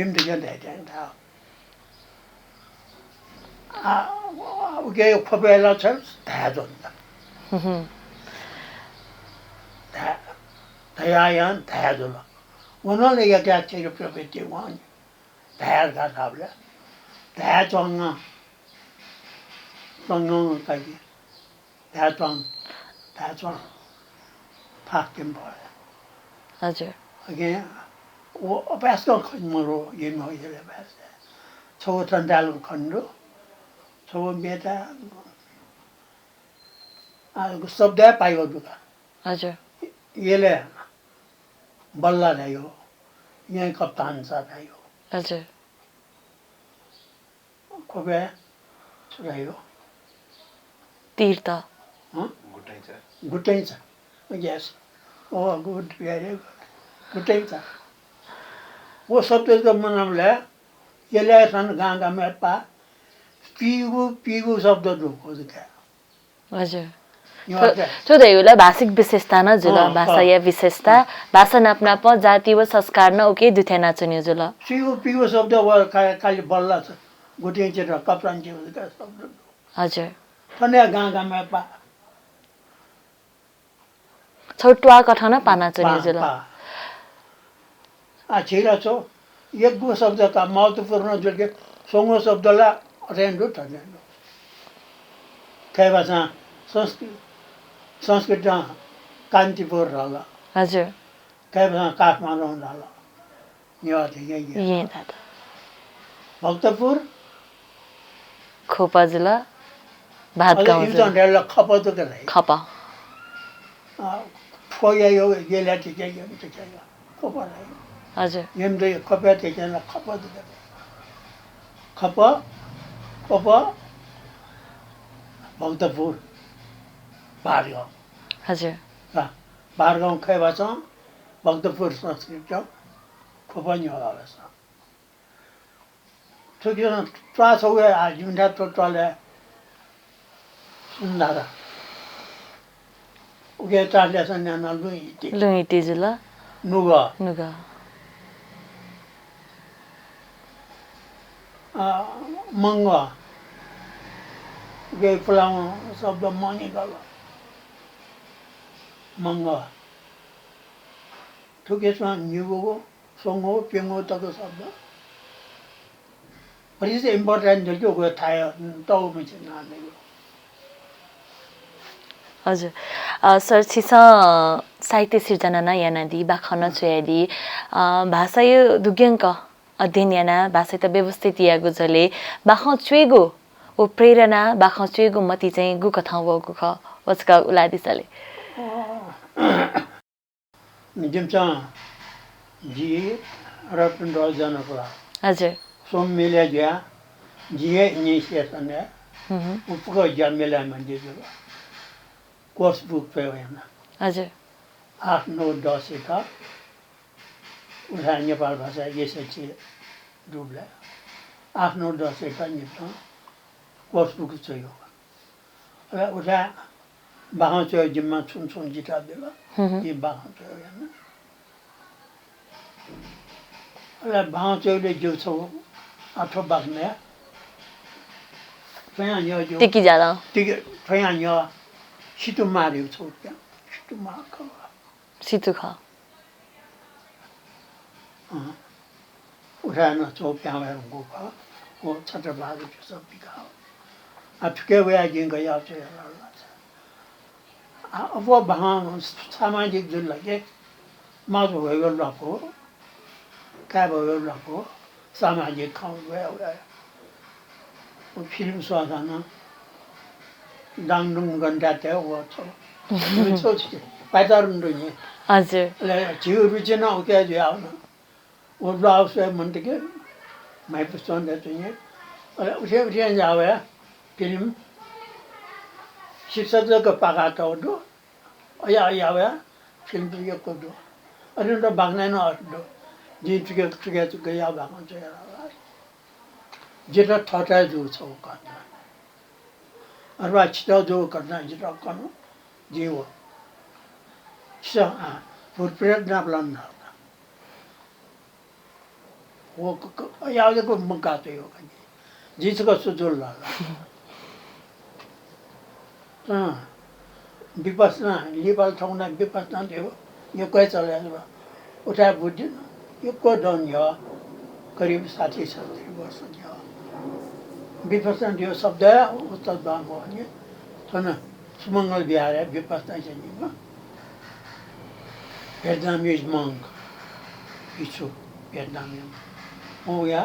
इमित चाहिँ धयाथें धाः। आ, उके ख्वपय् ला छ धाये च्वन। हम्म। धा-, धयायां धाये जुल। वनले यक्याः चिर प्रवृत्ति वं नि। धाये का धाबले। धाये च्वंगं, च्वंगं काकी। धाये च्वं, धाये च्वं। फाक्यम भए। हजुर। अगे, वो अभ्यास का खन मरो, ये मो, ये ले अभ्यास। छगू थन दालम खन दु। छगू मेता, आ, शब्द पाइगो दुका। हजुर। ये ले बल्ला धायो, यं कप्तान सा धायो। हजुर। ख्वपय् छु धायो? तीर्थ। हँ? गुटैचा। गुटैचा। Yes। Oh, good, very good। गुटैचा। वो शब्द त मनमले, यले सन गां गां में पा, पीगु, पीगु शब्द दु, को दिका। हजुर। यो थ्व, अर्थ। थ्व धइगु ला भाषिक विशेषता नं जुल, अँ, भाषाया अँ। विशेषता, अँ। भाषा नाप नाप जाति व संस्कार नं उके दुथ्याना च्वनी जुल। सिगु पिगु शब्द व का-, काली बल्ला छ, गुटिं चित्र, कप्तान चित्र का शब्द। हजुर। थने गां गां में पा। छौ ट्वा कथं नं पाना च्वनी पा, जुल। पा। आ, झीला छौ यक्व शब्द का महत्त्वपूर्ण जुल के, स्वंगू शब्द ला अथें दु, थथें दु। खय् भाषां संस्कृ-, संस्कृतं कान्तिपुर धाल। हजुर। खय् भाषां काठमाडौं धाल। नेवाः थें यें धात। भक्तपुर। खोपा जुल। भादगाउँ अझ जुल। इमिसं ढेला खप दुका धाइ। खप। अ, फोया यो गेल्या तिके यो तिके यो। खप धाइ। हजुर। यम दे खप तिके न खप दुका धाइ। खप, खप, भक्तपुर, भादगाउँ। हजुर। अ, भादगाउँ खय् भाषां, भक्तपुर संस्कृतं, खप नेवाः भाषां। थुकिं त्वाः छगू हे आ, जिमिथाय् त्व-, त्वालय् सुन्धारा। उके translation याना लुँ इति। लुँ इति जुल। नुगः। नुगः। आ, मंगः। उके पुलांगु शब्द मनि गल। मंगः। थुकिसं निगूगु, स्वंगू, प्यंगू तक शब्द। What is important जुल कि उगु थाय् तःगु मछि नां दइगु। हजुर। अ, सर, छिसं साहित्य सिर्जना नं यानादी, बाखं नं च्वयादी। अ, भाषाया दुग्यंक अध्ययन यानाः भाषायात व्यवस्थित यायेगु झ्वलय् बाखं च्वयेगु व प्रेरणा, बाखं च्वयेगु मति चाहिँ गुकथं वःगु खः? व छकः उलादिसँ ले। अ, जिमिसं जि रतनराज जनकलाल। हजुर। स्वम्ह मिले जुयाः जि हे initiation याये। हुँ, हुँ। उपिं ज्या मिलायेमाः जुल। कोर्स बुक च्वयेगु याना। हजुर। आठ, नौ, दसयात उथाय् नेपाल भाषा SLC दुबलय् आठ, नौ, दसयात निमित्तं कोर्स बुक च्वयेगु। अले उथाय् बाखं च्वयेगु जिम्मा छुं छुं जितः बिल। हुँ, हुँ। जिं बाखं च्वयेगु याना। अले बाखं च्वयेगुलिइ जिगु छगू आः थ्व बाखनय् थ्वयां न्ह्यः जिगु तिकि जाल। तिकि थ्वयां न्ह्यः सितु माः धइगु छगू प्यां, सितु माः खः। सितु खः। अँ। उथाय् नं छगू प्यां वये धुंकूगु खः। व छत्रबहादुर जोशी बिकाः। आ, थुके वयाः जिं गय् याः च्वय् याः ला। आ, अप्वः बाखं सामाजिक जुल ला के, माजु वयेगु ल्वापु, काय् वयेगु ल्वापु, सामाजिक खँ वये वये। व फिल्म स्वःसां नं डाङडुङ गन्थाय् तये व छगू। व छगू पाइतारुं दु नि। हजुर। अले झीगु रुचि नं उके जुयावन। व ल्वाः स्वये मन्त के, म्हाइपुसे च्वंतय् च्वने। अले उथें उथें याः वया फिल्म सिक्सः जक पाकातःगु दु। अया अया वया फिल्म त यक्व दु। अले नं बाखनय् नं अथे दु। जिं थुके थुके थुके याः बाखं च्वया ला। जितः थःथाय् जूगु छगू घटना। अथवा छितः जूगु घटना जितः कन। जिं व स-, आ, भूतप्रेत नापलानाः धाल। व क-, क-, याःगु मगात यो का नि। जिं छकः सु जुल ला? अँ, विपश्यना, लिपाल थौंकन्हय् विपश्यना धयो, यो क्वय् चले जुल। उथाय् बुद्धि यक्व दँ न्ह्यः, करिब साठी सत्तरी वर्ष न्ह्यः। विपश्यना धयो शब्द हे उस्ताद बां मखु नि। थन सुमंगल विहारय् विपश्यना यानीम्ह Vietnamese monk, भिक्षु, Vietnamese monk। वं वयाः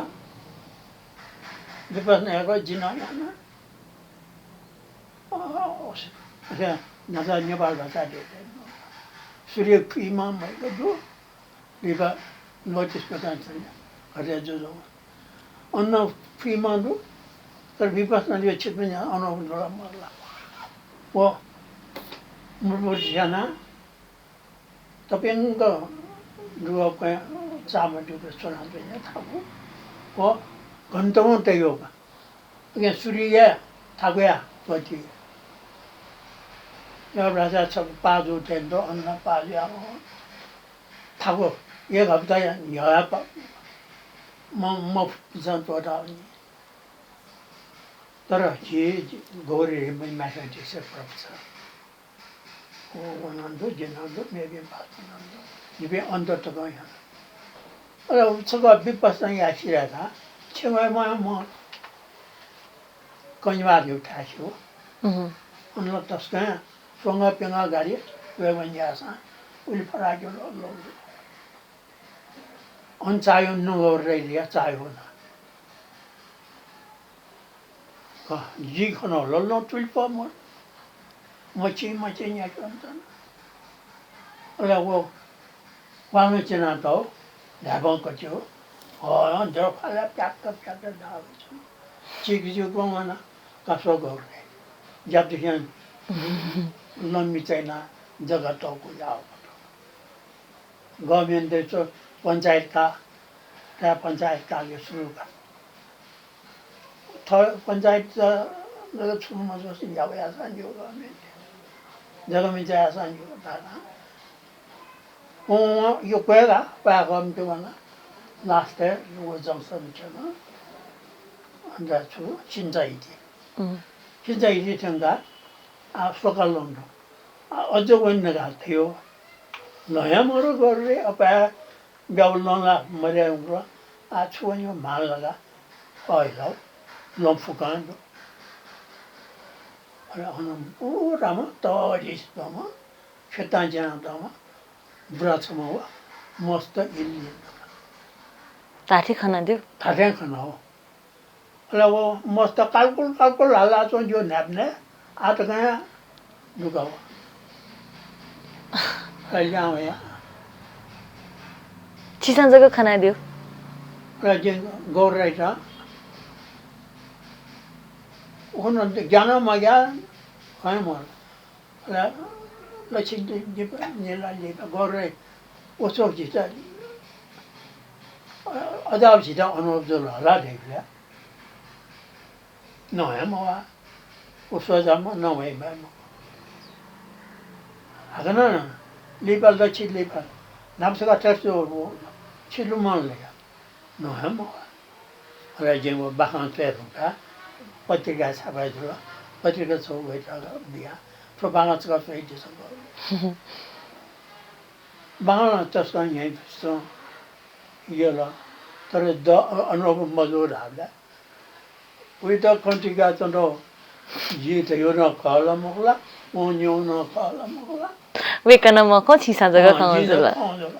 विपश्यना याःगु जिं नं याना। अ, अथे न्हाचः नेपाल भाषा दे, सूर्य फुइमा मय्क दु, लिपा नोटिस पकां छन्या घरय् जुजुं। अन फुइमा दु, तर विपश्यना लियो छिकपिं अन दुला मरला। व मुरमुर स्याना तप्यंक दुगः क्वँय् चाःम्ह दुगु स्वना तया थाकु। व घन्टौं तय्‌गु का। उकिं सूर्य थाकुया त्वःती। या भाषा छकः पाजु थें दु, अन पाजुया थाकु एक हप्ता न्ह्यः हे प-, म-, मफुपिन्सं त्वःतावनी। तर झी गौरी रे mathematics professor। व, व नं दु, जि नं दु, मेपिं पासापिं नं दु। जिपिं अन्त तकं याना। अले छकः विपश्यना याये सिधय्‌काः छेँय् वयाम्ह कन्यावाः धइगु थाय् स्यू। अन ला तसकं स्वंगः प्यंगः गाडी वयेवं याःसां उलि फराकिलो ल्वःगु। अन चाःहिउ नं गौर दाइया चाःहिउ नं। क-, जि खन लल्लं तुलि पः मर। मछि मछि न्याक्यं तन। अले व वालं च्यनातः धायेबं कथि हो। हँ, जःख्वालय् प्याक्क प्याक्क धाःगु छु। चिकचिक वं वना, का स्व गौर दाइ। ज्यापु दिसें लँ मिचाइना जग्गा तःगु याःगु। Government दय् च्वं पञ्चायत का, ताय् पञ्चायत कालय् सुरु का। थः पञ्चायत जक छुं मजूसे यावयाः सां ज्यू government। जक मिचायाः सां ज्यू धाःसां। वं यो क्वय् का, पाय्‌कः मते वना। Last-य् व junction थ्यन। अन्त छु, सिन्चाइति। सिन्चाइति थ्यंकाः आ, स्वकाः लँ दु। आ, अझ वने धकाः थ्यू। लँ हे मरु गौर दाइ, अपाय् ब्यागु लँ ला मदये धुंकल। आ, छु वनेगु म्हाल धकाः अय्‌लाः लँ फुकां दु। अले अन उ राम तःधिस तःम्ह, खेतां ज्यानातःम्ह बुरा छम्ह व मस्त इलि धाथे खनादिउ। धाथें खना हो। अले व मस्त कालकुल कालकुल हालाच्वं ज्यू न्हाय्‌पनय् आः तकं दुगः व। अले ल्याहां वया। छिसं जक खनादिउ। अले जिं गौर दाइत। उखुन्हु ज्ञानं मग्याः खँ हे मरु। अले लछि लिपा, निला लिपा गौर दाइ, व स्वयाः झीत, अ, अजाव झीत अनुभव जुल हला धइबलय् नं हे मवाः। व स्वयाः नं हे मवाः। हाकनं लिपा लछि लिपा न्हापा छकः तसु छिलु मन लया। नं हे मवाः। अले जिं व बाखं च्वये धुंकाः पत्रिका छापय् जुल। पत्रिका छगू वय्‌कःयात बिया। थ्व बाखं छकः च्वयादिसँ। बाखं नं तसकं न्ह्यइपुसे च्वं यल, तर द-, अनुभव मजू धाःबलय् वइत खँ थुइकाच्वनातः। जिं धयागु नं खः ला मखु ला, वं न्यनागु नं खः ला मखु ला। वय्‌कलं मखं, छिसं जक अँ, खँ जिं जक जुल। खँ जुल।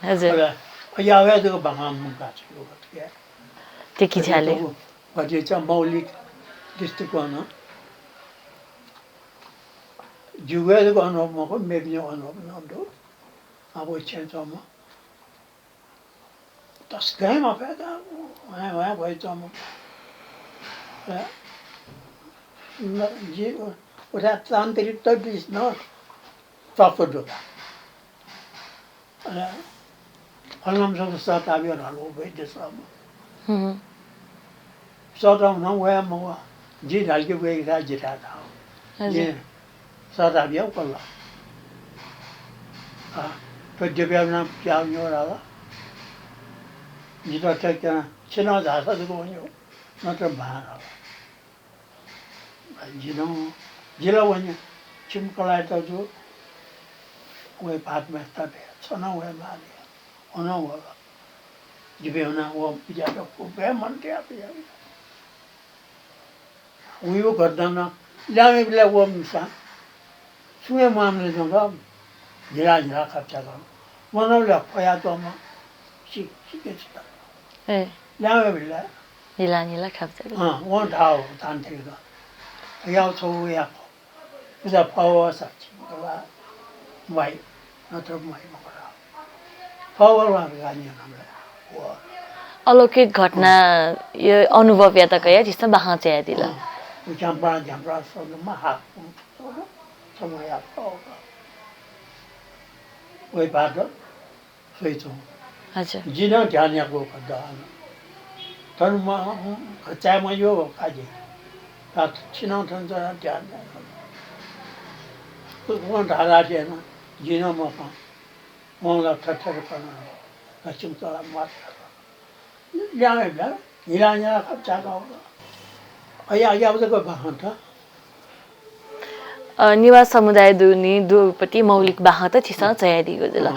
हजुर। अले यावया जक बाखं मुंकाः छ्वयेगु। त्यकि झ्याले। अथे चाहिँ मौलिक दृष्टिकोणं जिगु हे जक अनुभव मखु, मेपिनिगु अनुभव नं दु। आः व छेँय् च्वंम्ह तसकं मफय्‌क ह्वाँय् ह्वाँय् भइच्वंम्ह। अ, न, जि उ-, उथाय् तान्त्रिकत दिस नं तत्व दु का। अले फलानाम्ह सःताः बियाः धाल, व वैद्य सःम्ह। सःताः हुनं वया मवः। जिं धाल कि वय्‌कःयात जिथाय् धाः। हजुर। जिं सदापिया कल। आ, तो देब्याना प्याउ न्यो राला। जितः तक्याना छिना झासा जक वन्यो, नत्र भां राला। जिनं, जिला वन्यो, छिम कलायत जु, वै भात मेस्ता बे, छना वै माले, अन वला। जिबे वना वो बिजात को बे मन ते आप या। उयो गर्दन ल्यामे बिला वो मिसा। सुए मामले जंग झिला झिला खप्चा गं। मनवले खोया तोम। सिक सिके सिक। ए। ल्यामे बिला। झिला झिला खप्चा गं। अँ, वो धाव तान थे गं। याव छौ याव। उजा फव साक्षी गला। वाई। नत्र वाई मकरा। फव ला गानी हमला। वो। अलौकिक घटना, यो अनुभवयात कया झीसं बाखं च्याया दिला। अँ। उ झ्याम्पा झ्याम्पा सोनमा हाक। समय यात। वै पाद। स्वइचुं। हजुर। जिनं ध्यान यागु खद्दा। तनु म खचाय म यो काजी। तात छिनं थन ध्यान यागु। वं धारा देना। जिनं मखं। वं ला थथर कना। लक्ष्मी कला मात। ल्यामे ब्या, हिला हिला खप चाका हो। अया, अया, उदक बाखं त। अ, नेवाः समुदाय दुनि दुगुपति मौलिक बाखं त छिसं च्यायादीगु जुल। अँ।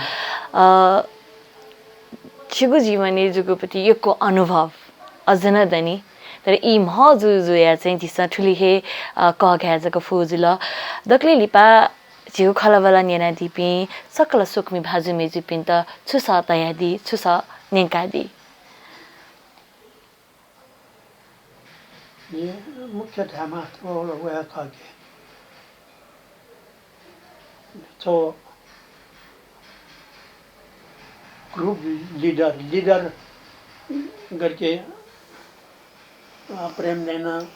अ, छिगु जीवनय् जुगुपति यक्व अनुभव अझ नं दनि, तर ई म्ह जु जुया चाहिँ झीसं थुलि हे, अ, कःघाये जक फु जुल। दकले लिपा झीगु खँल्हाबल्हा न्यनादीपिं सकल स्वकुमि भाजु मेजुपिन्त छुसा तयादी, छुसा न्यंकादी। जिं मुख्य धायेमास्ति वल वया खः कि थ्व group leader, leader गरके, अ, प्रेम नैना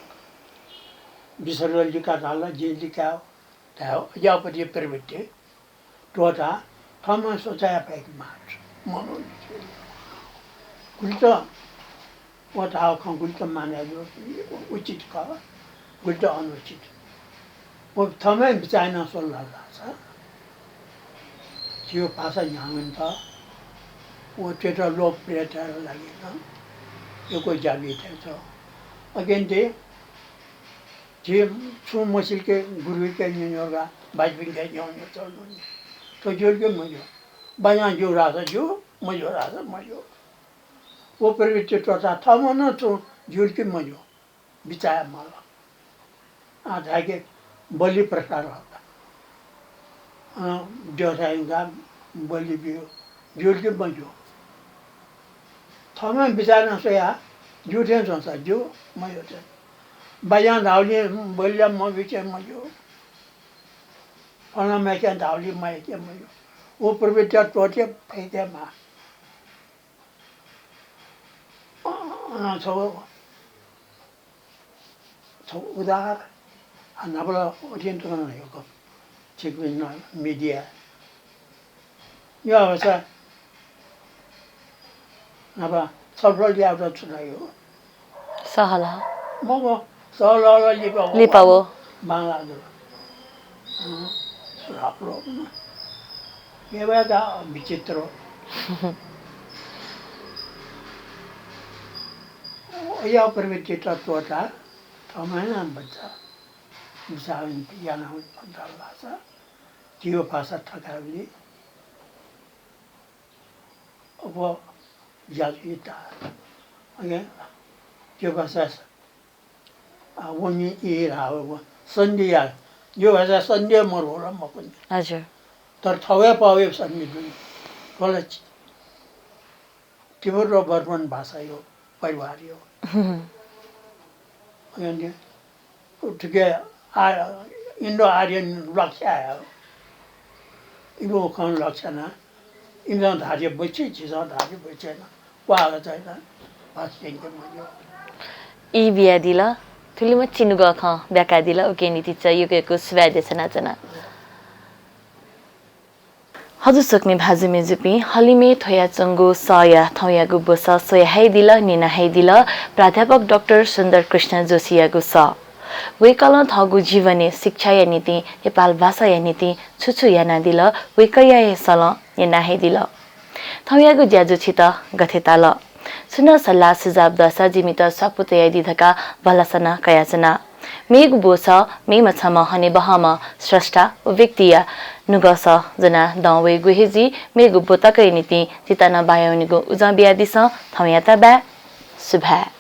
बिसर्ग लिका धाल, जिं लिकाये धाये अज्याःपट्टि प्रवृत्ति। त्वःता थःम्हं स्वचाया फय्के मास्ति। मनू गुलित व धाव खँ गुलित मानय् यायेगु उचित खः, गुलित अनुचित। व थःम्हं बिचाः याना स्वल धाःसा झीगु भाषा न्ह्याःवनेत व त्वःता लोकप्रियताया लागि नं यक्व ज्या बी थें च्वं। अकिं ति झी छुं मसिलके गुरुके न्यंन्यंका, बाजपिंके न्यंन्यं च्वंगु। थ्व ज्यूल कि मज्यू? बायां ज्यू धाःसा ज्यू, मज्यू धाःसा मज्यू। व प्रवृत्ति त्वःता थःम्हं नं छुं ज्यूल कि मज्यू, बिचाः याये माल। आः धाय्के बलि प्रथा धाःसा। अँ, द्यःथाय् यंकाः बलि ब्यू, ज्यूल कि मज्यू? थःम्हं बिचाः याना स्वया, ज्यू थें च्वंसा ज्यू, मज्यू थें। बायां धाःगुलिं बलि मब्यूसे मज्यू। फलानाम्हय्के धाःगुलिं मयाके मज्यू। व प्रवृत्ति त्वःते फय्के माः। अँ, छगू, छगू उदाहरण, आ, न्हापा ला अथें तुं नं यक्व छिकपिं नं media। यो अवस्था न्हापा छलफल यायेत छु धाइ हो? सहलह। मखु, सहलह ला लिपा हो। लिपा हो। बांलाः जुल। अँ, श्राप लोकमा। मेवाय्‌का विचित्र। अज्याःगु प्रवृत्ति त्वःता थःम्हं याना बिचाः, बिचाः याना धाःसा झीगु भाषा थकायेबलय् अप्वः ज्या जुइ धाः। अकिं झीगु भाषा आ, वनी ई धाः व सन्धि याः। झीगु भाषा सन्धि मरु होला मखुनि। हजुर। तर थवय् पावय् सन्धि दु। थ्व ला तिब्बत व बर्मन भाषाया परिवारया। हम्म। अकिं थुके आ, Indo Aryan लक्ष्य आः। इमिगु खँ लक्ष्य याना, इमिसं धाःथें ब्वंसे, झीसं धाःथें ब्वंसे याना। क्वाःगः चाहिँ ना, भाषा स्यंके मज्यू। ई बियादिल, थुलिमछि नुगः खँ ब्याकादिल, उकिया निंतिं चाहिँ यक्व यक्व सुभाय् देछानाच्वना। हजुर स्वकुमि भाजु मेजुपिं, हलिमय् थ्वयाच्वंगु सःया थौंयागु ब्वसः स्वया हयादिल, न्यना हयादिल, प्राध्यापक डाक्टर सुन्दर कृष्ण जोशीयागु सः। वय्कलं थःगु जीवनय् शिक्षाया निंतिं, नेपाल भाषाया निंतिं छु छु यानादिल, वय्कःया हे सलं न्यना हे दिल। थौंयागु ज्याझ्वः छितः गथे ताल? छुं नं सल्लाह सुझाव दःसा जिमित स्वापू तयादी धकाः भलसा नं कयाच्वना। मेगु ब्वसः मेम्ह छम्ह हनेबहःम्ह स्रष्टा व व्यक्तिया नुगःसः ज्वना दं वयेगु हे जुइ। मेगु ब्व तकया निंतिं जितः नं बायावनेगु उजं बियादिसँ। थौंयात बाय्। सुभाय्।